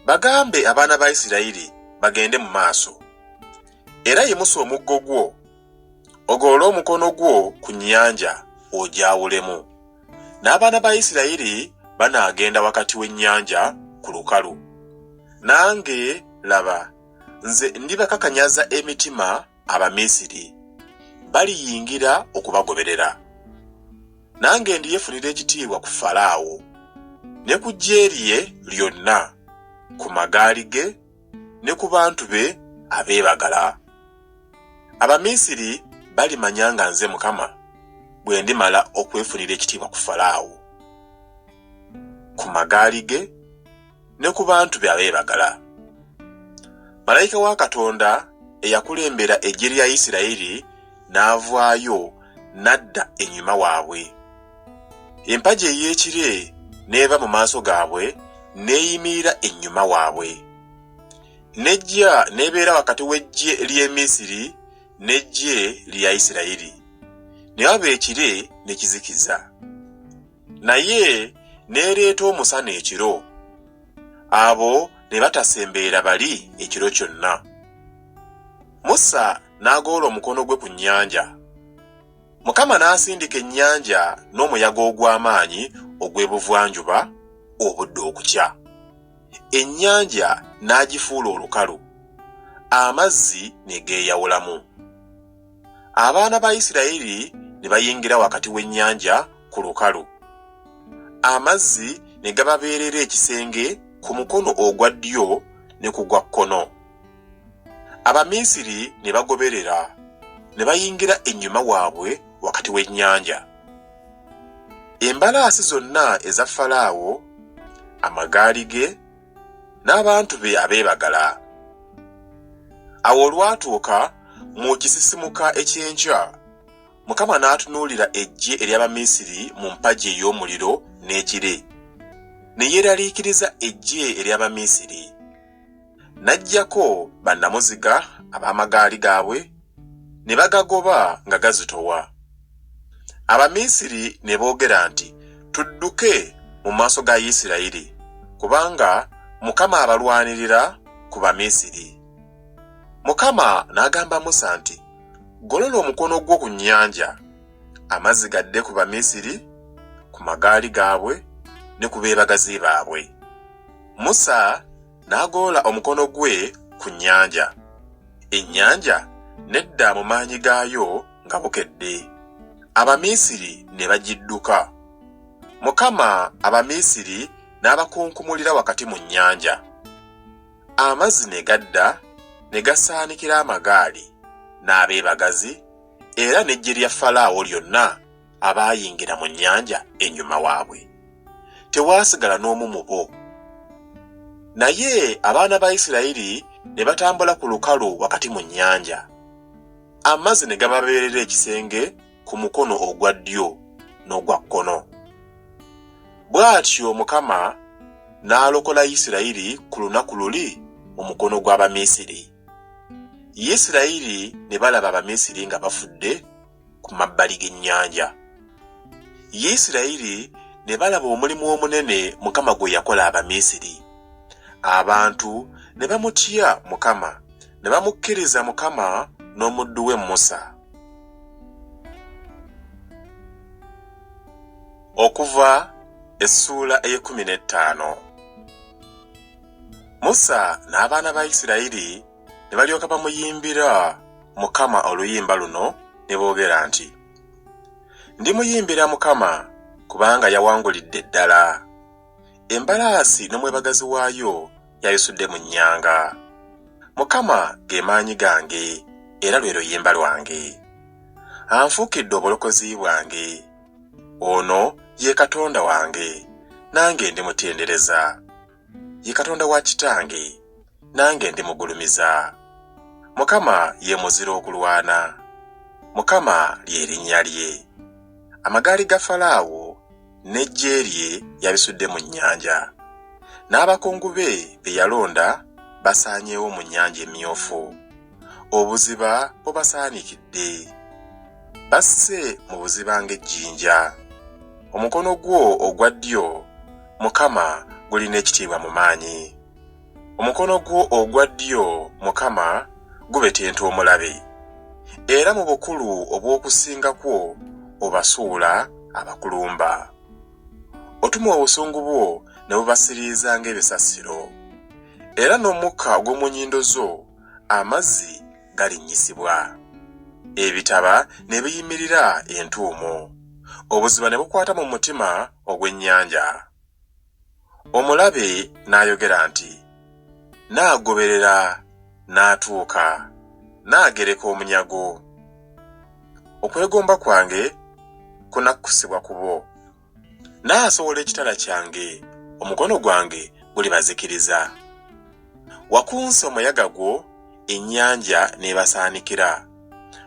Bagambe abaana ba Isirayiri bagende mu maaso. Era yimusa omuggo gwo, ogolole omukono gwo ku nnyanja ogyawulemu, n'abaana ba Isirayiri banaagenda wakati w'ennyanja ku lukalu. Nange, laba, nze ndibakakanyaza emitima Abamisiri, baliyingira okubagoberera. Nange ndiyefunira ekitiibwa ku Falaawo ne ku ggye lye lyonna, ku magaali ge ne ku bantu be abeebagala. Abamisiri balimanya nga nze Mukama bwe ndimala okwefunira ekitiibwa ku Falaawo, ku magaali ge ne ku bantu be abeebagala. Malayika wa Katonda eyakulembera eggye lya Isirayiri n'avaayo n'adda ennyuma waabwe. Empagi ey'ekire n'eva mu maaso gaabwe n'eyimirira ennyuma waabwe. N'ejja n'ebeera wakati w'eggye ly'e Misiri n'eggye lya Isirayiri, ne waba ekire ne kizikiza. Naye n'ereeta omusana ekiro, abo ne batasemberera bali ekiro kyonna. Musa n'agolola omukono gwe ku nnyanja. Mukama n'asindika ennyanja n'omuyaga ogw'amaanyi ogw'ebuvanjuba obudde okukya. Ennyanja n'agifuula olukalu, amazzi ne geeyawulamu. Abaana ba Isirayiri ne bayingira wakati w'ennyanja ku lukalu. Amazzi ne gababeerera ekisenge ku mukono ogwa ddyo ne ku gwa kkono. Abamisiri ne bagoberera, ne bayingira ennyuma waabwe wakati w'ennyanja. Embalaasi zonna eza Falaawo, amagaali ge, n'abantu be abeebagala. Awo olwatuuka mu kisisimuka eky'enkya, Mukama n'atunuulira eggye ery'Abamisiri mu mpagi ey'omuliro n'ekire, ne yeeraliikiriza eggye ery'Abamisiri. N'aggyako bannamuziga ab'amagaali gaabwe, ne bagagoba nga gazitowa. Abamisiri ne boogera nti, Tudduke mu maaso ga Isirayiri, kubanga Mukama abalwanirira ku Bamisiri. Mukama n'agamba Musa nti, Golola omukono gwo ku nnyanja, amazzi gadde ku Bamisiri, ku magaali gaabwe ne ku beebagazi baabwe. Musa n'agolola omukono gwe ku nnyanja, ennyanja n'edda mu maanyi gaayo nga bukedde. Abamisiri ne bagidduka. Mukama Abamisiri n'abakunkumulira wakati mu nnyanja. Amazzi ne gadda ne gasaanikira amagaali n'abeebagazi era n'eggye lya Falaawo lyonna abaayingira mu nnyanja ennyuma waabwe. Tewaasigala n'omu mu bo. Naye abaana ba Isirayiri ne batambula ku lukalu wakati mu nnyanja. Amazzi ne gababeerera ekisenge ku mukono ogwa ddyo n'ogwa kkono. Bw'atyo Mukama n'alokola Isirayiri ku lunaku luli mu mukono gw'Abamisiri. Isirayiri ne balaba Abamisiri nga bafudde ku mabbali g'ennyanja. Isirayiri ne balaba omulimu omunene Mukama gwe yakola Abamisiri. Abantu ne bamutya Mukama, ne bamukkiriza Mukama n'omuddu we Musa. Okuva essuula ey'ekkumi n'ettaano. Musa n'abaana ba Isirayiri ne balyoka bamuyimbira Mukama oluyimba luno ne boogera nti, Ndimuyimbira Mukama kubanga yawangulidde ddala. Embalaasi n'omwebagazi waayo yabisudde mu nnyanga. Mukama ge maanyi gange era lwe luyimba lwange. Anfuukidde obulokozi bwange. Ono ye Katonda wange, nange ndimutendereza. Ye Katonda wa kitange, nange ndimugulumiza. Mukama ye muzira okulwana. Mukama lye linnya lye. Amagaali ga Falaawo n'eggye lye yabisudde mu nnyanja. N'abakungu be be yalonda basaanyeewo mu Nnyanja Emmyufu. Obuziba bubasaanikidde. Basse mu buziba ng'ejjinja. Omukono gwo ogwa ddyo, Mukama, gulina ekitiibwa mu maanyi. Omukono gwo ogwa ddyo, Mukama, gubetenta omulabe, era mu bukulu obw'okusinga kwo obasuula abakulumba. Otuma obusungu bwo ne bubasiriiza ng'ebisasiro, era n'omukka ogw'omu nnyindo zo amazzi galinnyisibwa. Ebitaba ne biyimirira entuumo, obuziba ne bukwata mu mutima ogw'ennyanja. Omulabe n'ayogera nti, Nnaagoberera n'atuuka, nnaagereka omunyago. Okwegomba kwange kunakkusibwa ku bo. Nnaasowola ekitala kyange, omukono gwange gulibazikiriza. Wakunsa omuyaga gwo, ennyanja n'ebasaanikira.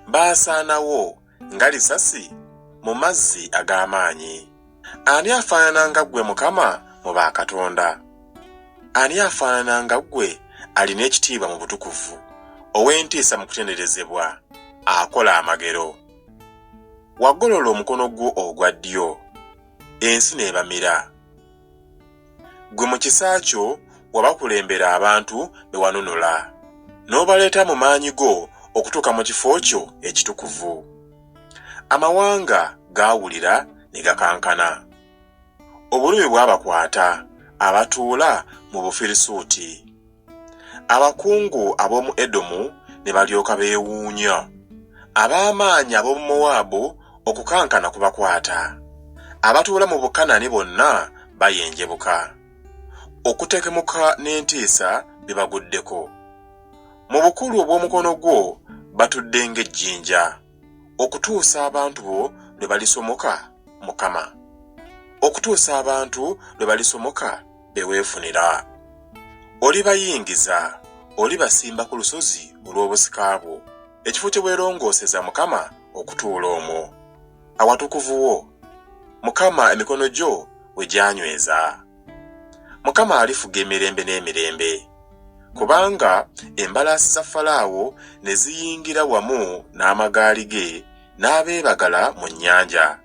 Baasaanawo nga lisasi mu mazzi ag'amaanyi. Ani afaanana nga ggwe Mukama mu bakatonda? Ani afaanana nga ggwe alina ekitiibwa mu butukuvu, ow'entiisa mu kutenderezebwa, akola amagero? Wagolola omukono gwo ogwa ddyo, ensi n'ebamira. Ggwe mu kisa kyo wabakulembera abantu be wanunula, n'obaleeta mu maanyi go okutuuka mu kifo kyo ekitukuvu. Amawanga gaawulira ne gakankana. Obulumi bwabakwata abatuula mu Bufirisuuti. Abakungu ab'omu Edomu ne balyoka beewuunya. Ab'amaanyi ab'omu Mowaabu okukankana kubakwata. Abatuula mu Bukanani bonna bayenjebuka. Okutekemuka n'entiisa bibaguddeko. Mu bukulu obw'omukono gwo batudde ng'ejjinja, okutuusa abantu bo lwe balisomoka, Mukama, okutuusa abantu lwe balisomoka be weefunira. Olibayingiza, olibasimba ku lusozi olw'obusika bwo, ekifo kye weerongooseza, Mukama, okutuula omwo, awatukuvu wo, Mukama, emikono gyo we gyanyweza. Mukama alifuga emirembe n'emirembe. Kubanga embalaasi za Falaawo ne ziyingira wamu n'amagaali ge n'abeebagala mu nnyanja.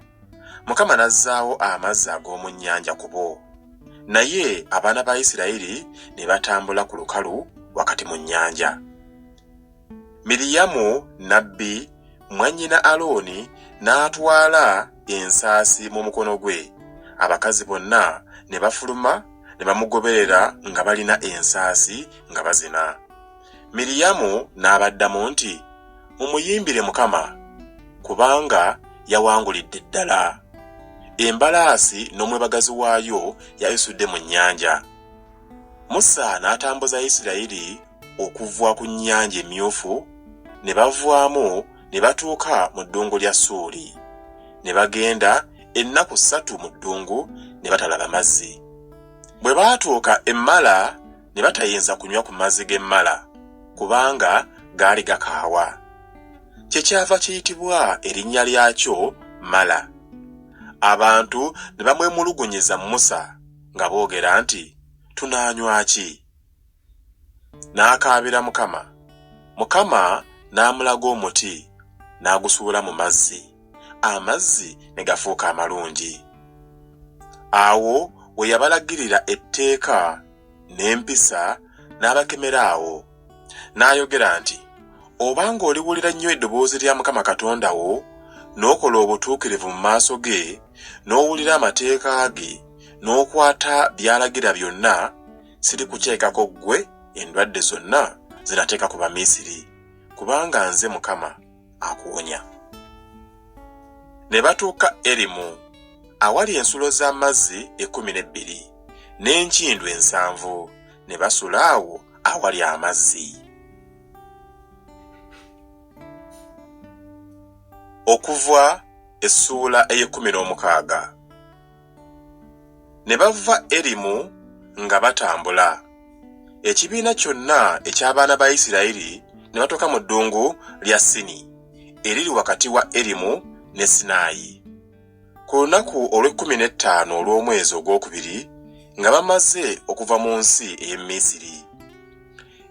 Mukama n'azzaawo amazzi ag'omu nnyanja ku bo. Naye abaana ba Isirayiri ne batambula ku lukalu wakati mu nnyanja. Miriyamu nnabbi, mwannyina Alooni, n'atwala ensaasi mu mukono gwe, abakazi bonna ne bafuluma ne bamugoberera nga balina ensaasi nga bazina. Miriyamu n'abaddamu nti, Mumuyimbire Mukama, kubanga yawangulidde ddala. Embalaasi n'omwebagazi waayo yabisudde mu nnyanja. Musa n'atambuza Isirayiri okuva ku Nnyanja Emyufu, ne bavaamu ne batuuka mu ddungu lya Suuli. Ne bagenda ennaku ssatu mu ddungu ne batalaba mazzi. Bwe baatuuka e Mala ne batayinza kunywa ku mazzi g'e Mala, kubanga gaali gakaawa. Kyekyava kiyitibwa erinnya lyakyo Mala. Abantu ne bamwemulugunyiza Musa nga boogera nti, Tunaanywa ki? N'akaabira Mukama. Mukama n'amulaga omuti, n'agusuula mu mazzi, amazzi ne gafuuka amalungi. Awo we yabalagirira etteeka n'empisa n'abakemera awo. N'ayogera nti, Obanga oliwulira nnyo eddoboozi lya Mukama Katonda wo, n'okola obutuukirivu mu maaso ge, n'owulira amateeka ge, n'okwata by'alagira byonna, sirikuteekako ggwe endwadde zonna ze nateeka ku Bamisiri, kubanga nze Mukama akuwonya. Ne batuuka Erimu, awali ensulo z'amazzi 12, n'enkindu 70, ne basula awo awali amazzi. Okuva essuula ey'ekkumi n'omukaaga. Ne bava Erimu nga batambula, ekibiina kyonna eky'abaana ba Isirayiri ne batuuka mu ddungu lya Sini, eriri wakati wa Erimu ne Sinaayi. Ku lunaku olw'ekkumi n'ettaano olw'omwezi ogwokubiri nga bamaze okuva mu nsi ey'e Misiri.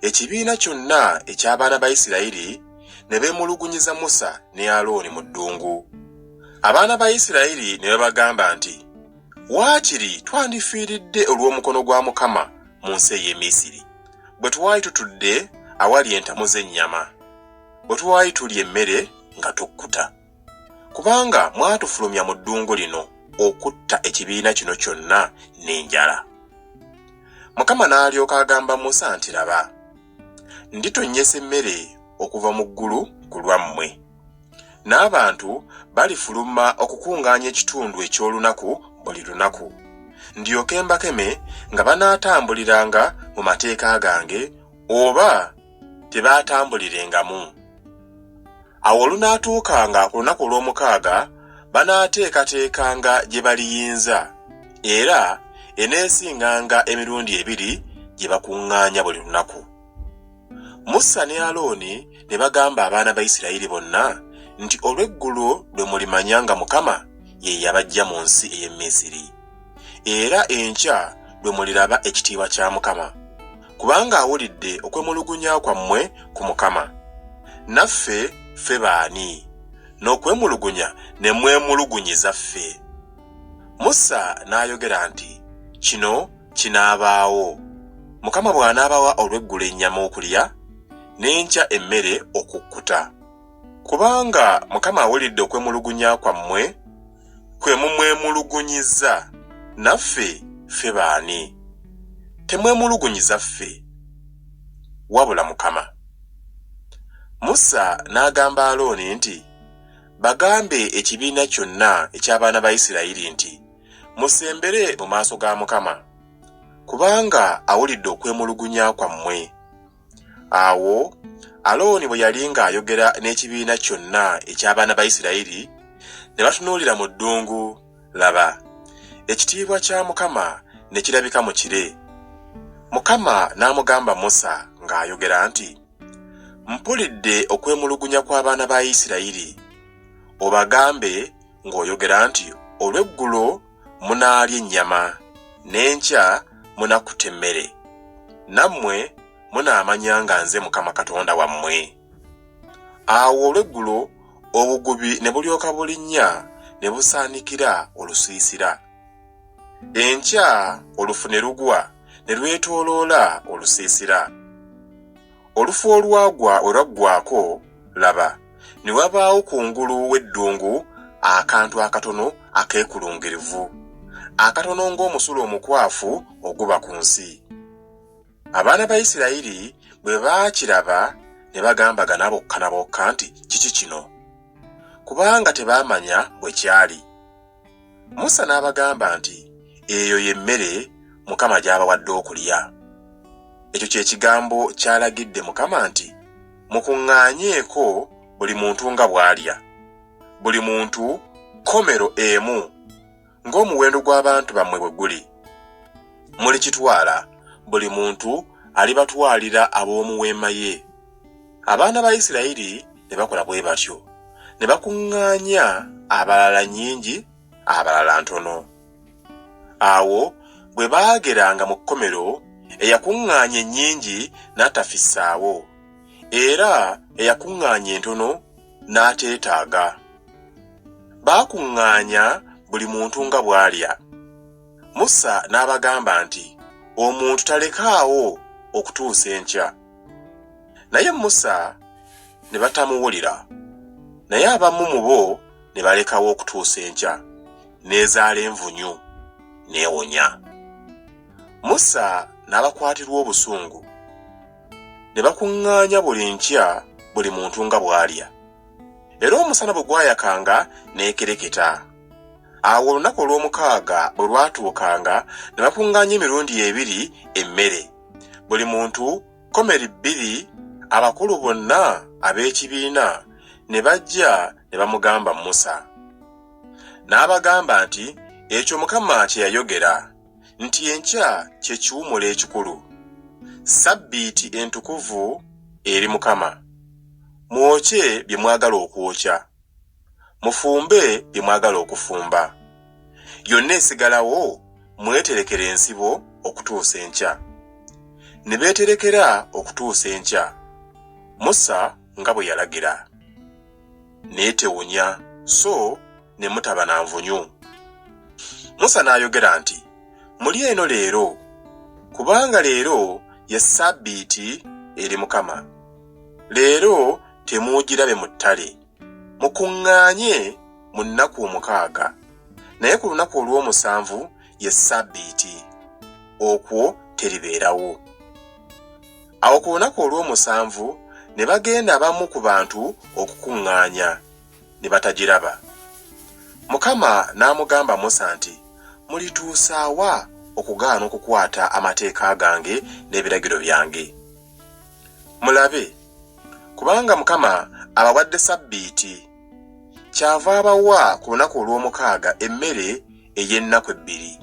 Ekibiina kyonna eky'abaana ba Isirayiri ne beemulugunyiza Musa ne Alooni mu ddungu. Abaana ba Isirayiri ne babagamba nti, Waakiri twandifiiridde olw'omukono gwa Mukama mu nsi ey'e Misiri, bwe twali tutudde awali entamu z'ennyama, bwe twali tulya emmere nga tukkuta. Kubanga mwatufulumya mu ddungu lino okutta ekibiina kino kyonna n'enjala. Mukama n'alyoka agamba Musa nti, Laba, nditonnyesa emmere okuva mu ggulu ku lwammwe, n'abantu balifuluma okukuŋŋaanya ekitundu eky'olunaku buli lunaku, ndyoke mbakeme nga banaatambuliranga mu mateeka gange oba tebaatambulirengamu. Awo olunaatuukanga ku lunaku olw'omukaaga banaateekateekanga gye baliyinza, era eneesinganga emirundi ebiri gye bakuŋŋaanya buli lunaku. Musa ne Alooni ne bagamba abaana ba Isirayiri bonna nti, Olw'eggulo lwe mulimanya nga Mukama ye yabaggya mu nsi ey'e Misiri, era enkya lwe muliraba ekitiibwa kya Mukama, kubanga awulidde okwemulugunya kwammwe ku Mukama. Naffe ffe baani, n'okwemulugunya ne mwemulugunyiza ffe? Musa n'ayogera nti, Kino kinaabaawo, Mukama bw'anaabawa olw'eggulo ennyama okulya, n'enkya emmere okukkuta. Kubanga Mukama awulidde okwemulugunya kwammwe kwe mumwemulugunyizza, naffe ffe baani? Temwemulugunyiza ffe, wabula Mukama. Musa n'agamba Alooni nti, Bagambe ekibiina kyonna eky'abaana ba Isirayiri nti, Musembere mu maaso ga Mukama, kubanga awulidde okwemulugunya kwammwe. Awo Alooni bwe yali ng'ayogera n'ekibiina kyonna eky'abaana ba Isirayiri, ne batunuulira mu ddungu, laba, ekitiibwa kya Mukama ne kirabika mu kire. Mukama n'amugamba Musa ng'ayogera nti, Mpulidde okwemulugunya kw'abaana ba Isirayiri. Obagambe ng'oyogera nti, Olw'eggulo munaalya ennyama, n'enkya munakkuta emmere. Nammwe munaamanya nga nze Mukama Katonda wammwe. Awo olw'eggulo obugubi ne bulyoka bulinnya ne busaanikira olusiisira. Enkya olufu ne lugwa ne lwetooloola olusiisira. Olufu olwagwa bwe lwaggwaako, laba, ne wabaawo kungulu w'eddungu akantu akatono akeekulungirivu, akatono ng'omusulo omukwafu oguba ku nsi. Abaana ba Isirayiri bwe baakiraba ne bagambagana bokka na bokka nti, Kiki kino? Kubanga tebaamanya bwe kyali. Musa n'abagamba nti, Eyo ye mmere Mukama gy'abawadde okulya. Ekyo kye kigambo ky'alagidde Mukama nti, Mukuŋŋaanyeeko buli muntu nga bw'alya, buli muntu komero emu, ng'omuwendo gw'abantu bammwe bwe guli. Mulikitwala, buli muntu alibatwalira ab'omu weema ye. Abaana ba Isirayiri ne bakola bwe batyo, ne bakuŋŋaanya abalala nnyingi, abalala ntono. Awo bwe baageranga mu kkomero, eyakuŋŋaanya ennyingi n'atafissaawo, era eyakuŋŋaanya entono n'ateetaaga. Baakuŋŋaanya buli muntu nga bw'alya. Musa n'abagamba nti, Omuntu talekaawo okutuusa enkya. Naye Musa ne batamuwulira. Naye abamu mu bo ne balekawo okutuusa enkya, n'ezaala envunyu, n'ewonya. Musa n'abakwatirwa obusungu. Ne bakuŋŋaanya buli nkya buli muntu nga bw'alya. Era omusana bwe gwayakanga n'ekereketa. Awo olunaku olw'omukaaga bwe lwatuukanga ne bakuŋŋaanya emirundi ebiri emmere, buli muntu komeri bbiri, abakulu bonna ab'ekibiina ne bajja ne bamugamba Musa. N'abagamba nti, Ekyo Mukama kye yayogera nti enkya kye kiwummulo ekikulu, ssabbiiti entukuvu eri Mukama. Mwokye bye mwagala okwokya, mufumbe bye mwagala okufumba. Yonna esigalawo mweterekere ensibo okutuusa enkya. Ne beeterekera okutuusa enkya, Musa nga bwe yalagira. N'etewunya so ne mutaba na nvunyu. Musa n'ayogera nti, Mulye eno leero, kubanga leero ye ssabbiiti eri Mukama. Leero temuugirabe mu ttale. Mukuŋŋaanye mu nnaku omukaaga, naye ku lunaku olw'omusanvu ye ssabbiiti, okwo teribeerawo. Awo ku lunaku olw'omusanvu ne bagenda abamu ku bantu okukuŋŋaanya, ne batagiraba. Mukama n'amugamba Musa nti, Mulituusa wa okugaana okukwata amateeka gange n'ebiragiro byange? Mulabe, kubanga Mukama abawadde ssabbiiti, kyava abawa ku lunaku olw'omukaaga emmere ey'ennaku ebbiri.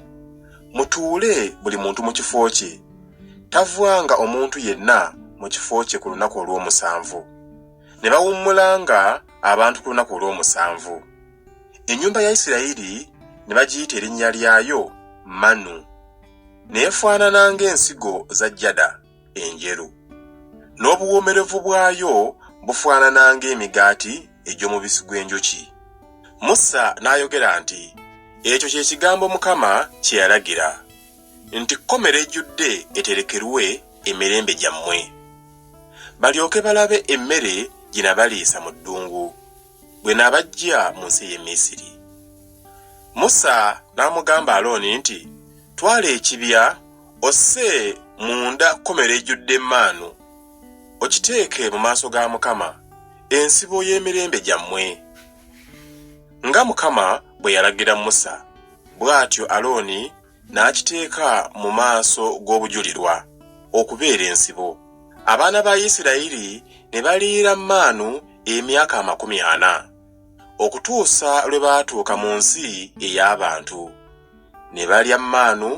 Mutuule buli muntu mu kifo kye, tavwanga omuntu yenna mu kifo kye ku lunaku olw'omusanvu. Ne bawummulanga abantu ku lunaku olw'omusanvu. Ennyumba ya Isirayiri ne bagiyita erinnya lyayo Manu, n'efaanana ng'ensigo za jada enjeru, n'obuwoomerevu bwayo bufaanana ng'emigaati egy'omubisi gw'enjuki. Musa n'ayogera nti, Ekyo kye kigambo Mukama kye yalagira, nti kkomera ejjudde eterekerwe emirembe gyammwe, balyoke balabe emmere gye nabaliisa mu ddungu, bwe nabaggya mu nsi ey'e Misiri. Musa n'amugamba Alooni nti, Twala ekibya osse munda kkomera ejjudde emmaanu, okiteeke mu maaso ga Mukama, ensibo y'emirembe gyammwe. Nga Mukama bwe yalagira Musa, bw'atyo Alooni n'akiteeka mu maaso g'Obujulirwa, okubeera ensibo. Abaana ba Isirayiri ne baliira maanu emyaka 40, okutuusa lwe baatuuka mu nsi ey'abantu. Ne balya maanu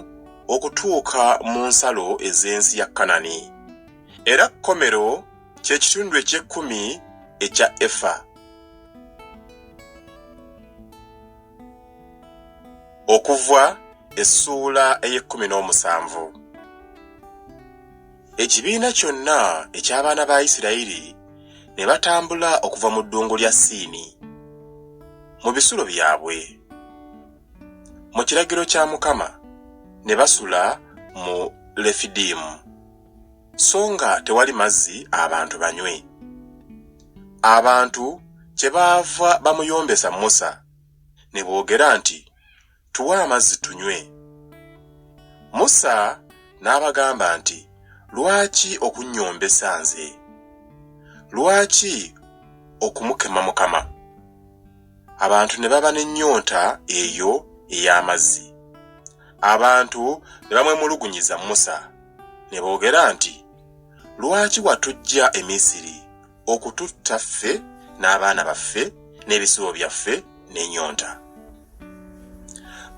okutuuka mu nsalo ez'ensi ya Kanani. Era kkomero kye kitundu eky'ekkumi ekya efa. Okuva essuula ey'ekkumi n'omusanvu. Ekibiina kyonna eky'abaana ba Isirayiri ne batambula okuva mu ddungu lya Siini mu bisulo byabwe mu kiragiro kya Mukama ne basula mu Lefidimu, so nga tewali mazzi abantu banywe. Abantu kyebaava bamuyombesa Musa ne boogera nti, Tuwe amazzi tunywe. Musa n'abagamba nti, Lwaki okunnyombesa nze? Lwaki okumukema Mukama? Abantu ne baba n'ennyonta eyo ey'amazzi. Abantu ne bamwemulugunyiza Musa, ne boogera nti, Lwaki watuggya e Misiri okututta ffe n'abaana baffe n'ebisibo byaffe n'ennyonta?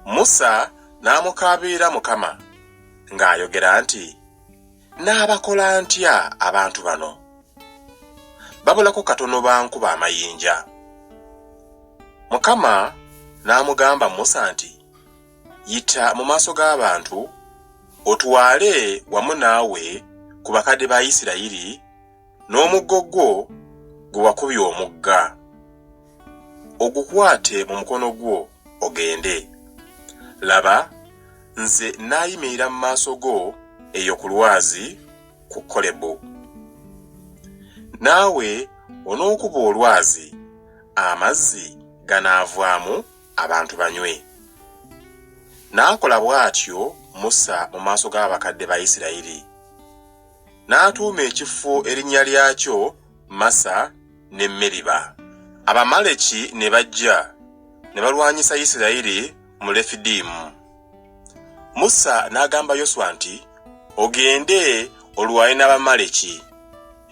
Musa n'amukaabirira Mukama ng'ayogera nti, Nnaabakola ntya abantu bano? Babulako katono bankuba amayinja. Mukama n'amugamba Musa nti, Yita mu maaso g'abantu, otwale wamu naawe ku bakadde ba Isirayiri n'omuggo gwo gwe wakubye omugga, ogukwate mu mukono gwo ogende. Laba, nze nnaayimirira mu maaso go eyo ku lwazi ku Kolebu. Naawe onookuba olwazi, amazzi ganaavaamu abantu banywe. N'akola bw'atyo Musa mu maaso g'abakadde ba Isirayiri. N'atuuma ekifo erinnya lyakyo Masa ne Meriba. Abamaleki ne bajja ne balwanyisa Isirayiri mu Lefidiimu. Musa n'agamba Yoswa nti, Ogende olwane n'Abamaleki.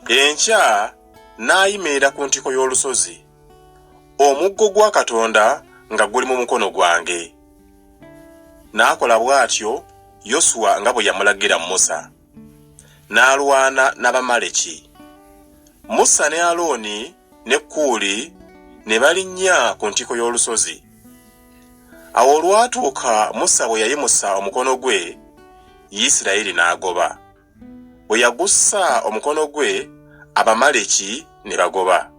Enkya nnaayimirira ku ntikko y'olusozi, omuggo gwa Katonda nga guli mu mukono gwange. N'akola bw'atyo Yoswa nga bwe yamulagira Musa, n'alwana n'Abamaleki. Musa ne Alooni ne Kuuli ne balinnya ku ntikko y'olusozi. Awo olwatuuka Musa bwe yayimusa omukono gwe, Isirayiri n'agoba. Bwe yagussa omukono gwe, Abamaleki ne bagoba.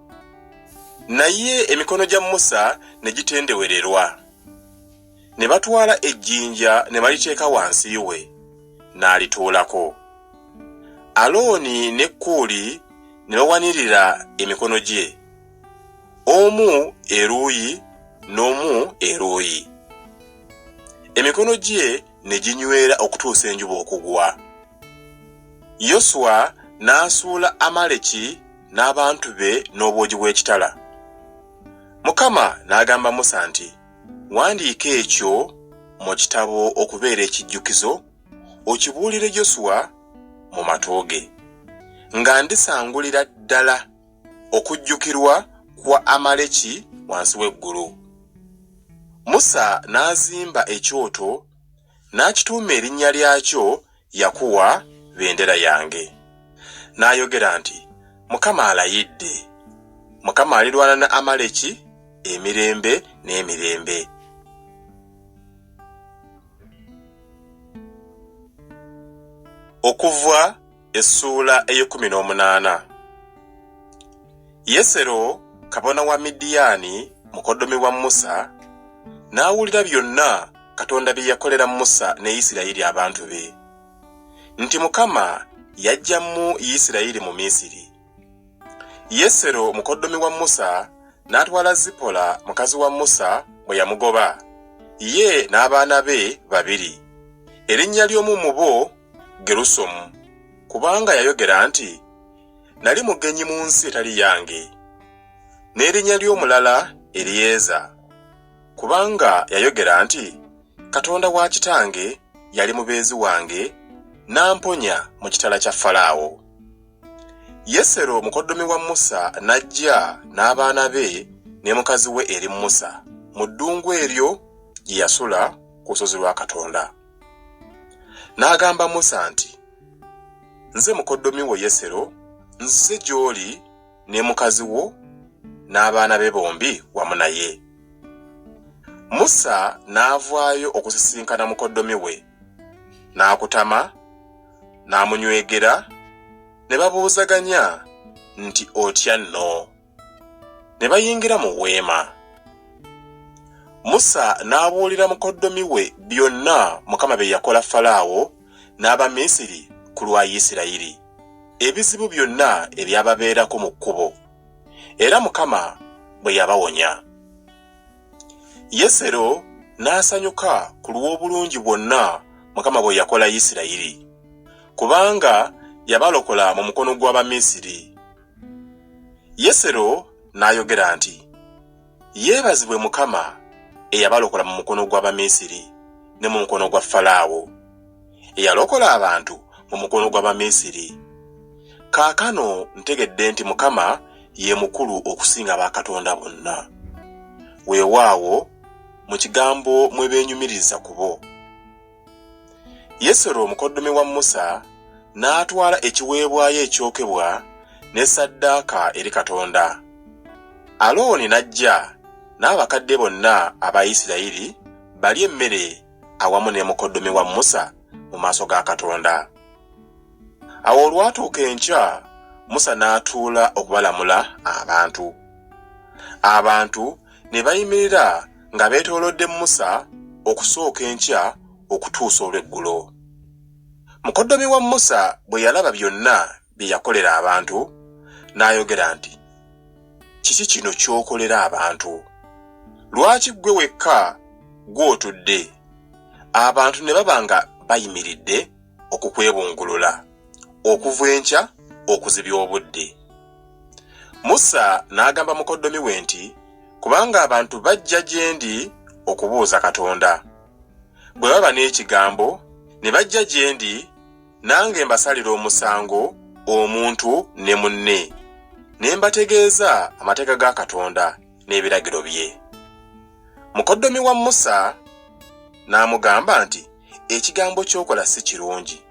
Naye emikono gya Musa ne gitendewererwa. Ne batwala ejjinja ne baliteeka wansi we, n'alituulako. Alooni ne Kuuli ne bawanirira emikono gye, omu eruuyi n'omu eruuyi. Emikono gye ne ginywera okutuusa enjuba okugwa. Yoswa n'asuula Amaleki n'abantu be n'obwogi bw'ekitala. Mukama n'agamba Musa nti, Wandiika ekyo mu kitabo okubeera ekijjukizo, okibuulire Yoswa mu matu ge, nga ndisangulira ddala okujjukirwa kwa Amaleki wansi w'eggulu. Musa n'azimba ekyoto n'akituuma erinnya lyakyo Yakuwa Bendera Yange. N'ayogera nti, Mukama alayidde, Mukama alirwana ne Amaleki emirembe n'emirembe. Okuva Essuula ey'ekkumi n'omunaana. Yesero kabona wa Midiyaani, mukoddomi wa Musa, n'awulira byonna Katonda bye yakolera Musa ne Isirayiri abantu be, nti Mukama yaggyamu Isirayiri mu Misiri. Yesero mukoddomi wa Musa n'atwala Zipola mukazi wa Musa bwe yamugoba, ye n'abaana be babiri. Erinnya ly'omu mu bo Gerusomu, kubanga yayogera nti, Nali mugenyi mu nsi etali yange. N'erinnya ly'omulala Eryeza, kubanga yayogera nti, Katonda wa kitange yali mubeezi wange n'amponya mu kitala kya Falaawo. Yesero mukoddomi wa Musa n'ajja n'abaana be ne mukazi we eri Musa mu ddungu eryo gye yasula ku lusozi lwa Katonda. N'agamba Musa nti, Nze mukoddomi wo Yesero, nzize gy'oli ne mukazi wo n'abaana be bombi wamu naye. Musa n'avaayo okusisinkana mukoddomi we, n'akutama, n'amunywegera, ne babuuzaganya nti, Otya nno? Ne bayingira mu weema. Musa n'abuulira mukoddomi we byonna Mukama bye yakola Falaawo n'Abamisiri ku lwa Isirayiri, ebizibu byonna ebyababeerako mu kkubo, era Mukama bwe yabawonya. Yesero n'asanyuka ku lw'obulungi bwonna Mukama bwe yakola Isirayiri, kubanga yabalokola mu mukono gw'Abamisiri. Yesero n'ayogera nti, Yeebazibwe Mukama eyabalokola mu mukono gw'Abamisiri ne mu mukono gwa Falaawo, eyalokola abantu mu mukono gw'Abamisiri. Kaakano ntegedde nti Mukama ye mukulu okusinga bakatonda bonna. Weewaawo, mu kigambo mwe beenyumiririza ku bo. Yesero mukoddomi wa Musa n'atwala ekiweebwayo ekyokebwa ne ssaddaaka eri Katonda. Alooni n'ajja n'abakadde bonna aba Isirayiri balye emmere awamu ne mukoddomi wa Musa mu maaso ga Katonda. Awo olwatuuka enkya Musa n'atuula okubalamula abantu. Abantu ne bayimirira nga beetoolodde Musa okusooka enkya okutuusa olw'eggulo. Mukoddomi wa Musa bwe yalaba byonna bye yakolera abantu, n'ayogera nti, Kiki kino ky'okolera abantu? Lwaki ggwe wekka gw'otudde, abantu ne baba nga bayimiridde okukwebungulula okuva enkya okuzibya obudde? Musa n'agamba mukoddomi we nti, Kubanga abantu bajja gye ndi okubuuza Katonda. Bwe baba n'ekigambo, ne bajja gye ndi, nange mbasalira omusango omuntu ne munne, ne mbategeeza amateeka ga Katonda n'ebiragiro bye. Mukoddomi wa Musa n'amugamba nti, Ekigambo ky'okola si kirungi.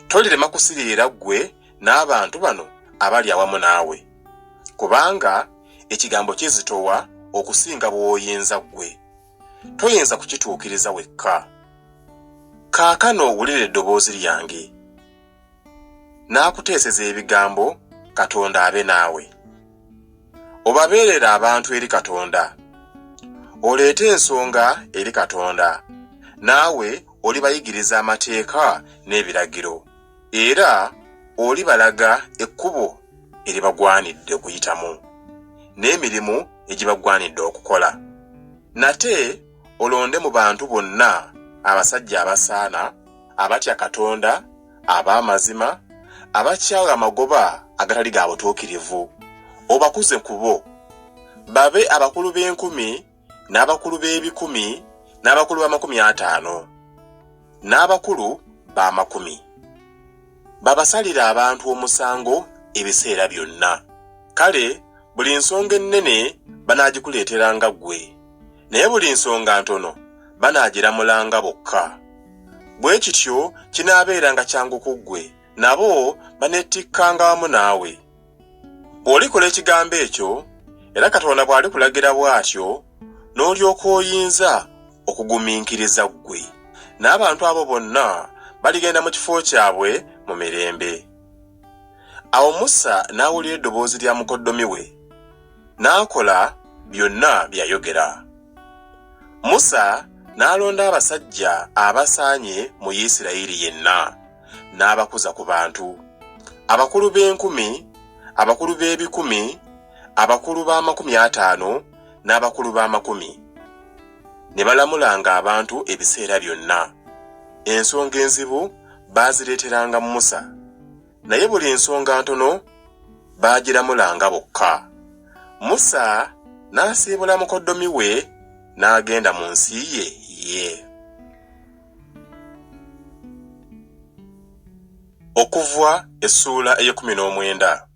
Tolirema kusiriira ggwe n'abantu bano abali awamu naawe, kubanga ekigambo kizitowa okusinga bw'oyinza ggwe. Toyinza kukituukiriza wekka. Kaakano wulira eddoboozi lyange. Naakuteeseza ebigambo, Katonda abe naawe. Obabeerere abantu eri Katonda. Oleete ensonga eri Katonda, naawe olibayigiriza amateeka n'ebiragiro, era olibalaga ekkubo eribagwanidde okuyitamu, n'emirimu egibagwanidde okukola. Nate olonde mu bantu bonna abasajja abasaana, abatya Katonda, ab'amazima, abakyawa amagoba agatali ga butuukirivu, obakuze ku bo, babe abakulu b'enkumi, n'abakulu b'ebikumi, n'abakulu b'amakumi ataano, n'abakulu b'amakumi. Babasalire abantu omusango ebiseera byonna. Kale buli nsonga ennene banaagikuleeteranga ggwe, naye buli nsonga ntono banaagiramulanga bokka. Bwe kityo kinaabeeranga kyangu ku ggwe, nabo baneetikkanga wamu naawe. Bw'olikola ekigambo ekyo, era Katonda bw'alikulagira bw'atyo, n'olyoka oyinza okugumiikiriza ggwe, n'abantu abo bonna baligenda mu kifo kyabwe mu mirembe. Awo Musa n'awulira eddoboozi lya mukoddomi we, n'akola byonna bye yayogera. Musa n'alonda abasajja abasaanye mu Isirayiri yenna, n'abakuza ku bantu, abakulu b'enkumi, abakulu b'ebikumi, abakulu b'amakumi ataano, n'abakulu b'amakumi. Ne balamulanga abantu ebiseera byonna. Ensonga enzibu baazireeteranga Musa, naye buli nsonga ntono baagiramulanga bokka. Musa n'asiibula mukoddomi we n'agenda mu nsi ye ye. Okuva essuula ey'ekumi n'omwenda.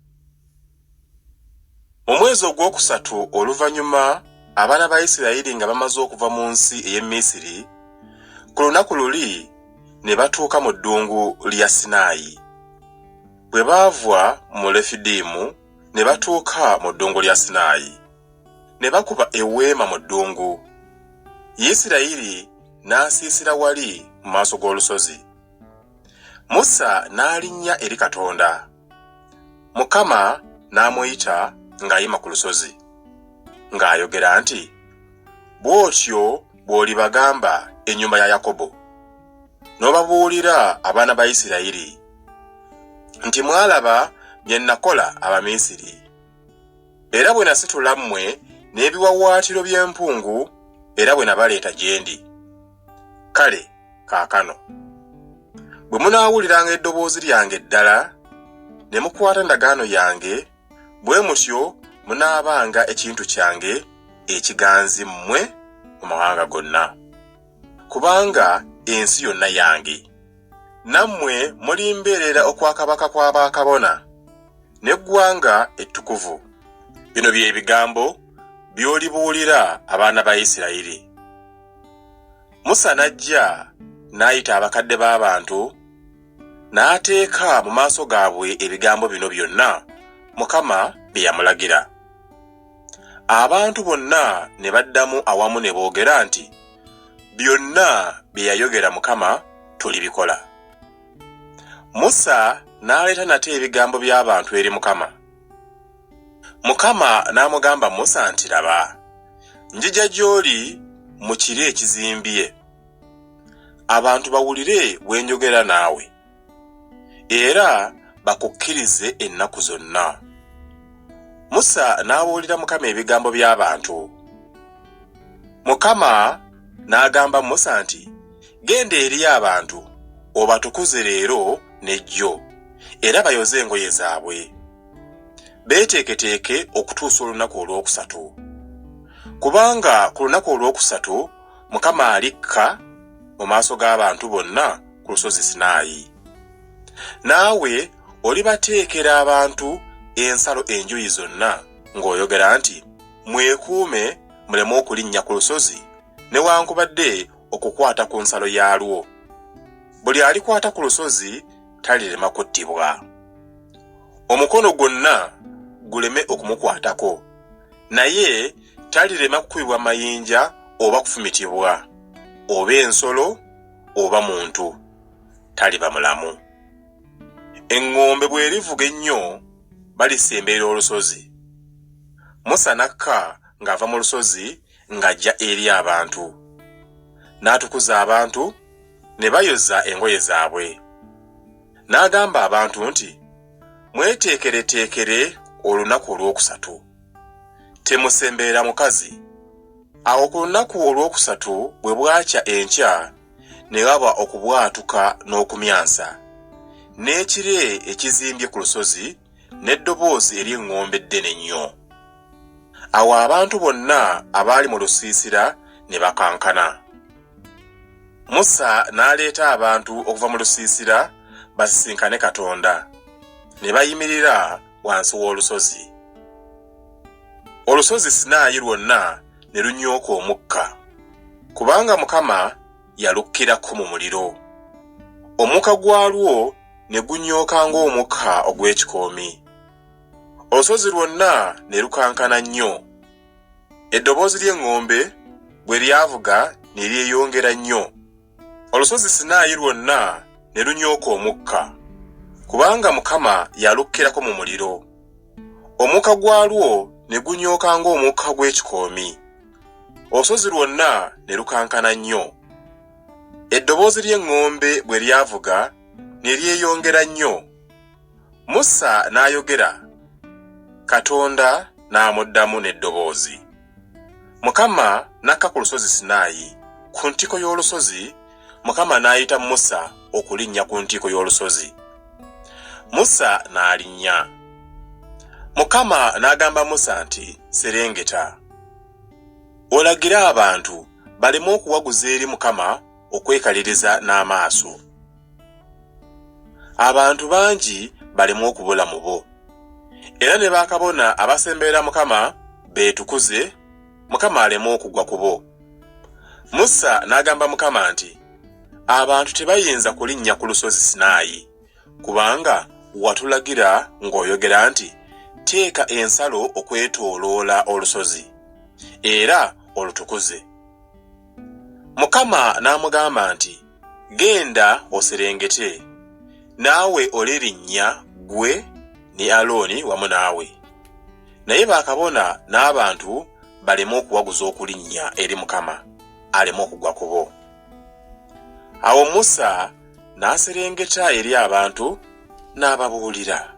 Mu mwezi ogwokusatu oluvannyuma abaana ba Isirayiri nga bamaze okuva mu nsi ey'e Misiri, ku lunaku luli ne batuuka mu ddungu lya Sinaayi. Bwe baava mu Lefidiimu ne batuuka mu ddungu lya Sinaayi. Ne bakuba eweema mu ddungu. Isirayiri n'asiisira wali mu maaso g'olusozi. Musa n'alinnya eri Katonda. Mukama n'amuyita ng'ayima ku lusozi, ng'ayogera nti, Bw'otyo bw'olibagamba ennyumba ya Yakobo, n'obabuulira abaana ba Isirayiri nti mwalaba bye nakola Abamisiri, era bwe nasitula mmwe n'ebiwaawaatiro by'empungu, era bwe nabaleeta gye ndi. Kale kaakano bwe munaawuliranga eddoboozi lyange ddala, ne mukwata endagaano yange, bwe mutyo munaabanga ekintu kyange ekiganzi mmwe mu mawanga gonna, kubanga ensi yonna yange. Nammwe mulimbeerera okwakabaka kwa bakabona n'eggwanga ettukuvu. Bino bye bigambo by'olibuulira abaana ba Isirayiri. Musa n'ajja n'ayita abakadde b'abantu, n'ateeka mu maaso gaabwe ebigambo bino byonna Mukama bye yamulagira. Abantu bonna ne baddamu awamu ne boogera nti, Byonna bye yayogera Mukama tulibikola. Musa n'aleeta nate ebigambo by'abantu eri Mukama. Mukama n'amugamba Musa nti, Laba, njija gy'oli mu kire ekizimbye, abantu bawulire bwe njogera naawe. era bakukkirize ennaku zonna. Musa n'abuulira Mukama ebigambo by'abantu. Mukama n'agamba Musa nti, Genda eri abantu, obatukuze leero ne jjo, era bayoze engoye zaabwe. Beeteeketeeke okutuusa olunaku olwokusatu. Kubanga ku lunaku olwokusatu Mukama alikka mu maaso g'abantu bonna ku lusozi Sinaayi. Naawe olibateekera abantu ensalo enjuyi zonna ng'oyogera nti, Mwekuume muleme okulinnya ku lusozi newankubadde okukwata ku nsalo yaalwo. Buli alikwata ku lusozi talirema kuttibwa. Omukono gwonna guleme okumukwatako, naye talirema kukubibwa mayinja oba kufumitibwa, oba ensolo oba muntu, taliba mulamu. Eŋŋombe bw'erivuga ennyo, balisemberera olusozi. Musa n'akka ng'ava mu lusozi ng'ajja eri abantu. N'atukuza abantu, ne bayoza engoye zaabwe. N'agamba abantu nti, Mweteekereteekere olunaku olwokusatu. Temusemberera mukazi. Awo ku lunaku olwokusatu bwe bwakya enkya, ne waba okubwatuka n'okumyansa, n'ekire ekizimbye ku lusozi, n'eddoboozi ery'eŋŋombe eddene ennyo. Awo abantu bonna abaali mu lusiisira ne bakankana. Musa n'aleeta abantu okuva mu lusiisira basisinkane Katonda, ne bayimirira wansi w'olusozi. Olusozi Sinaayi lwonna ne lunyooka omukka, kubanga Mukama yalukkirako mu muliro. Omukka gwalwo ne gunyooka ng'omukka ogw'ekikoomi. Olusozi lwonna ne lukankana nnyo. Eddoboozi ly'eŋŋombe bwe lyavuga ne lyeyongera nnyo. Olusozi Sinaayi lwonna ne lunyooka omukka, kubanga Mukama yalukkirako mu muliro. Omukka gwalwo ne gunyooka ng'omukka gw'ekikoomi. Olusozi lwonna ne lukankana nnyo. Eddoboozi ly'eŋŋombe bwe lyavuga ne lyeyongera nnyo. Musa n'ayogera, Katonda n'amuddamu n'eddoboozi. Mukama n'akka ku lusozi Sinaayi, ku ntikko y'olusozi, Mukama n'ayita Musa okulinnya ku ntikko y'olusozi. Musa n'alinnya. Mukama n'agamba Musa nti, Serengeta, olagire abantu baleme okuwaguza eri Mukama okwekaliriza n'amaaso. Abantu bangi baleme okubula mu bo. Era ne bakabona abasemberera Mukama beetukuze, Mukama aleme okugwa ku bo. Musa n'agamba Mukama nti, Abantu tebayinza kulinnya ku lusozi Sinaayi, kubanga watulagira ng'oyogera nti, Teeka ensalo okwetooloola olusozi, era olutukuze. Mukama n'amugamba nti, Genda oserengete, naawe olirinnya ggwe ne Alooni wamu naawe. Naye bakabona n'abantu baleme okuwaguza okulinnya eri Mukama, aleme okugwa ku bo. Awo Musa n'aserengeta eri abantu n'ababuulira.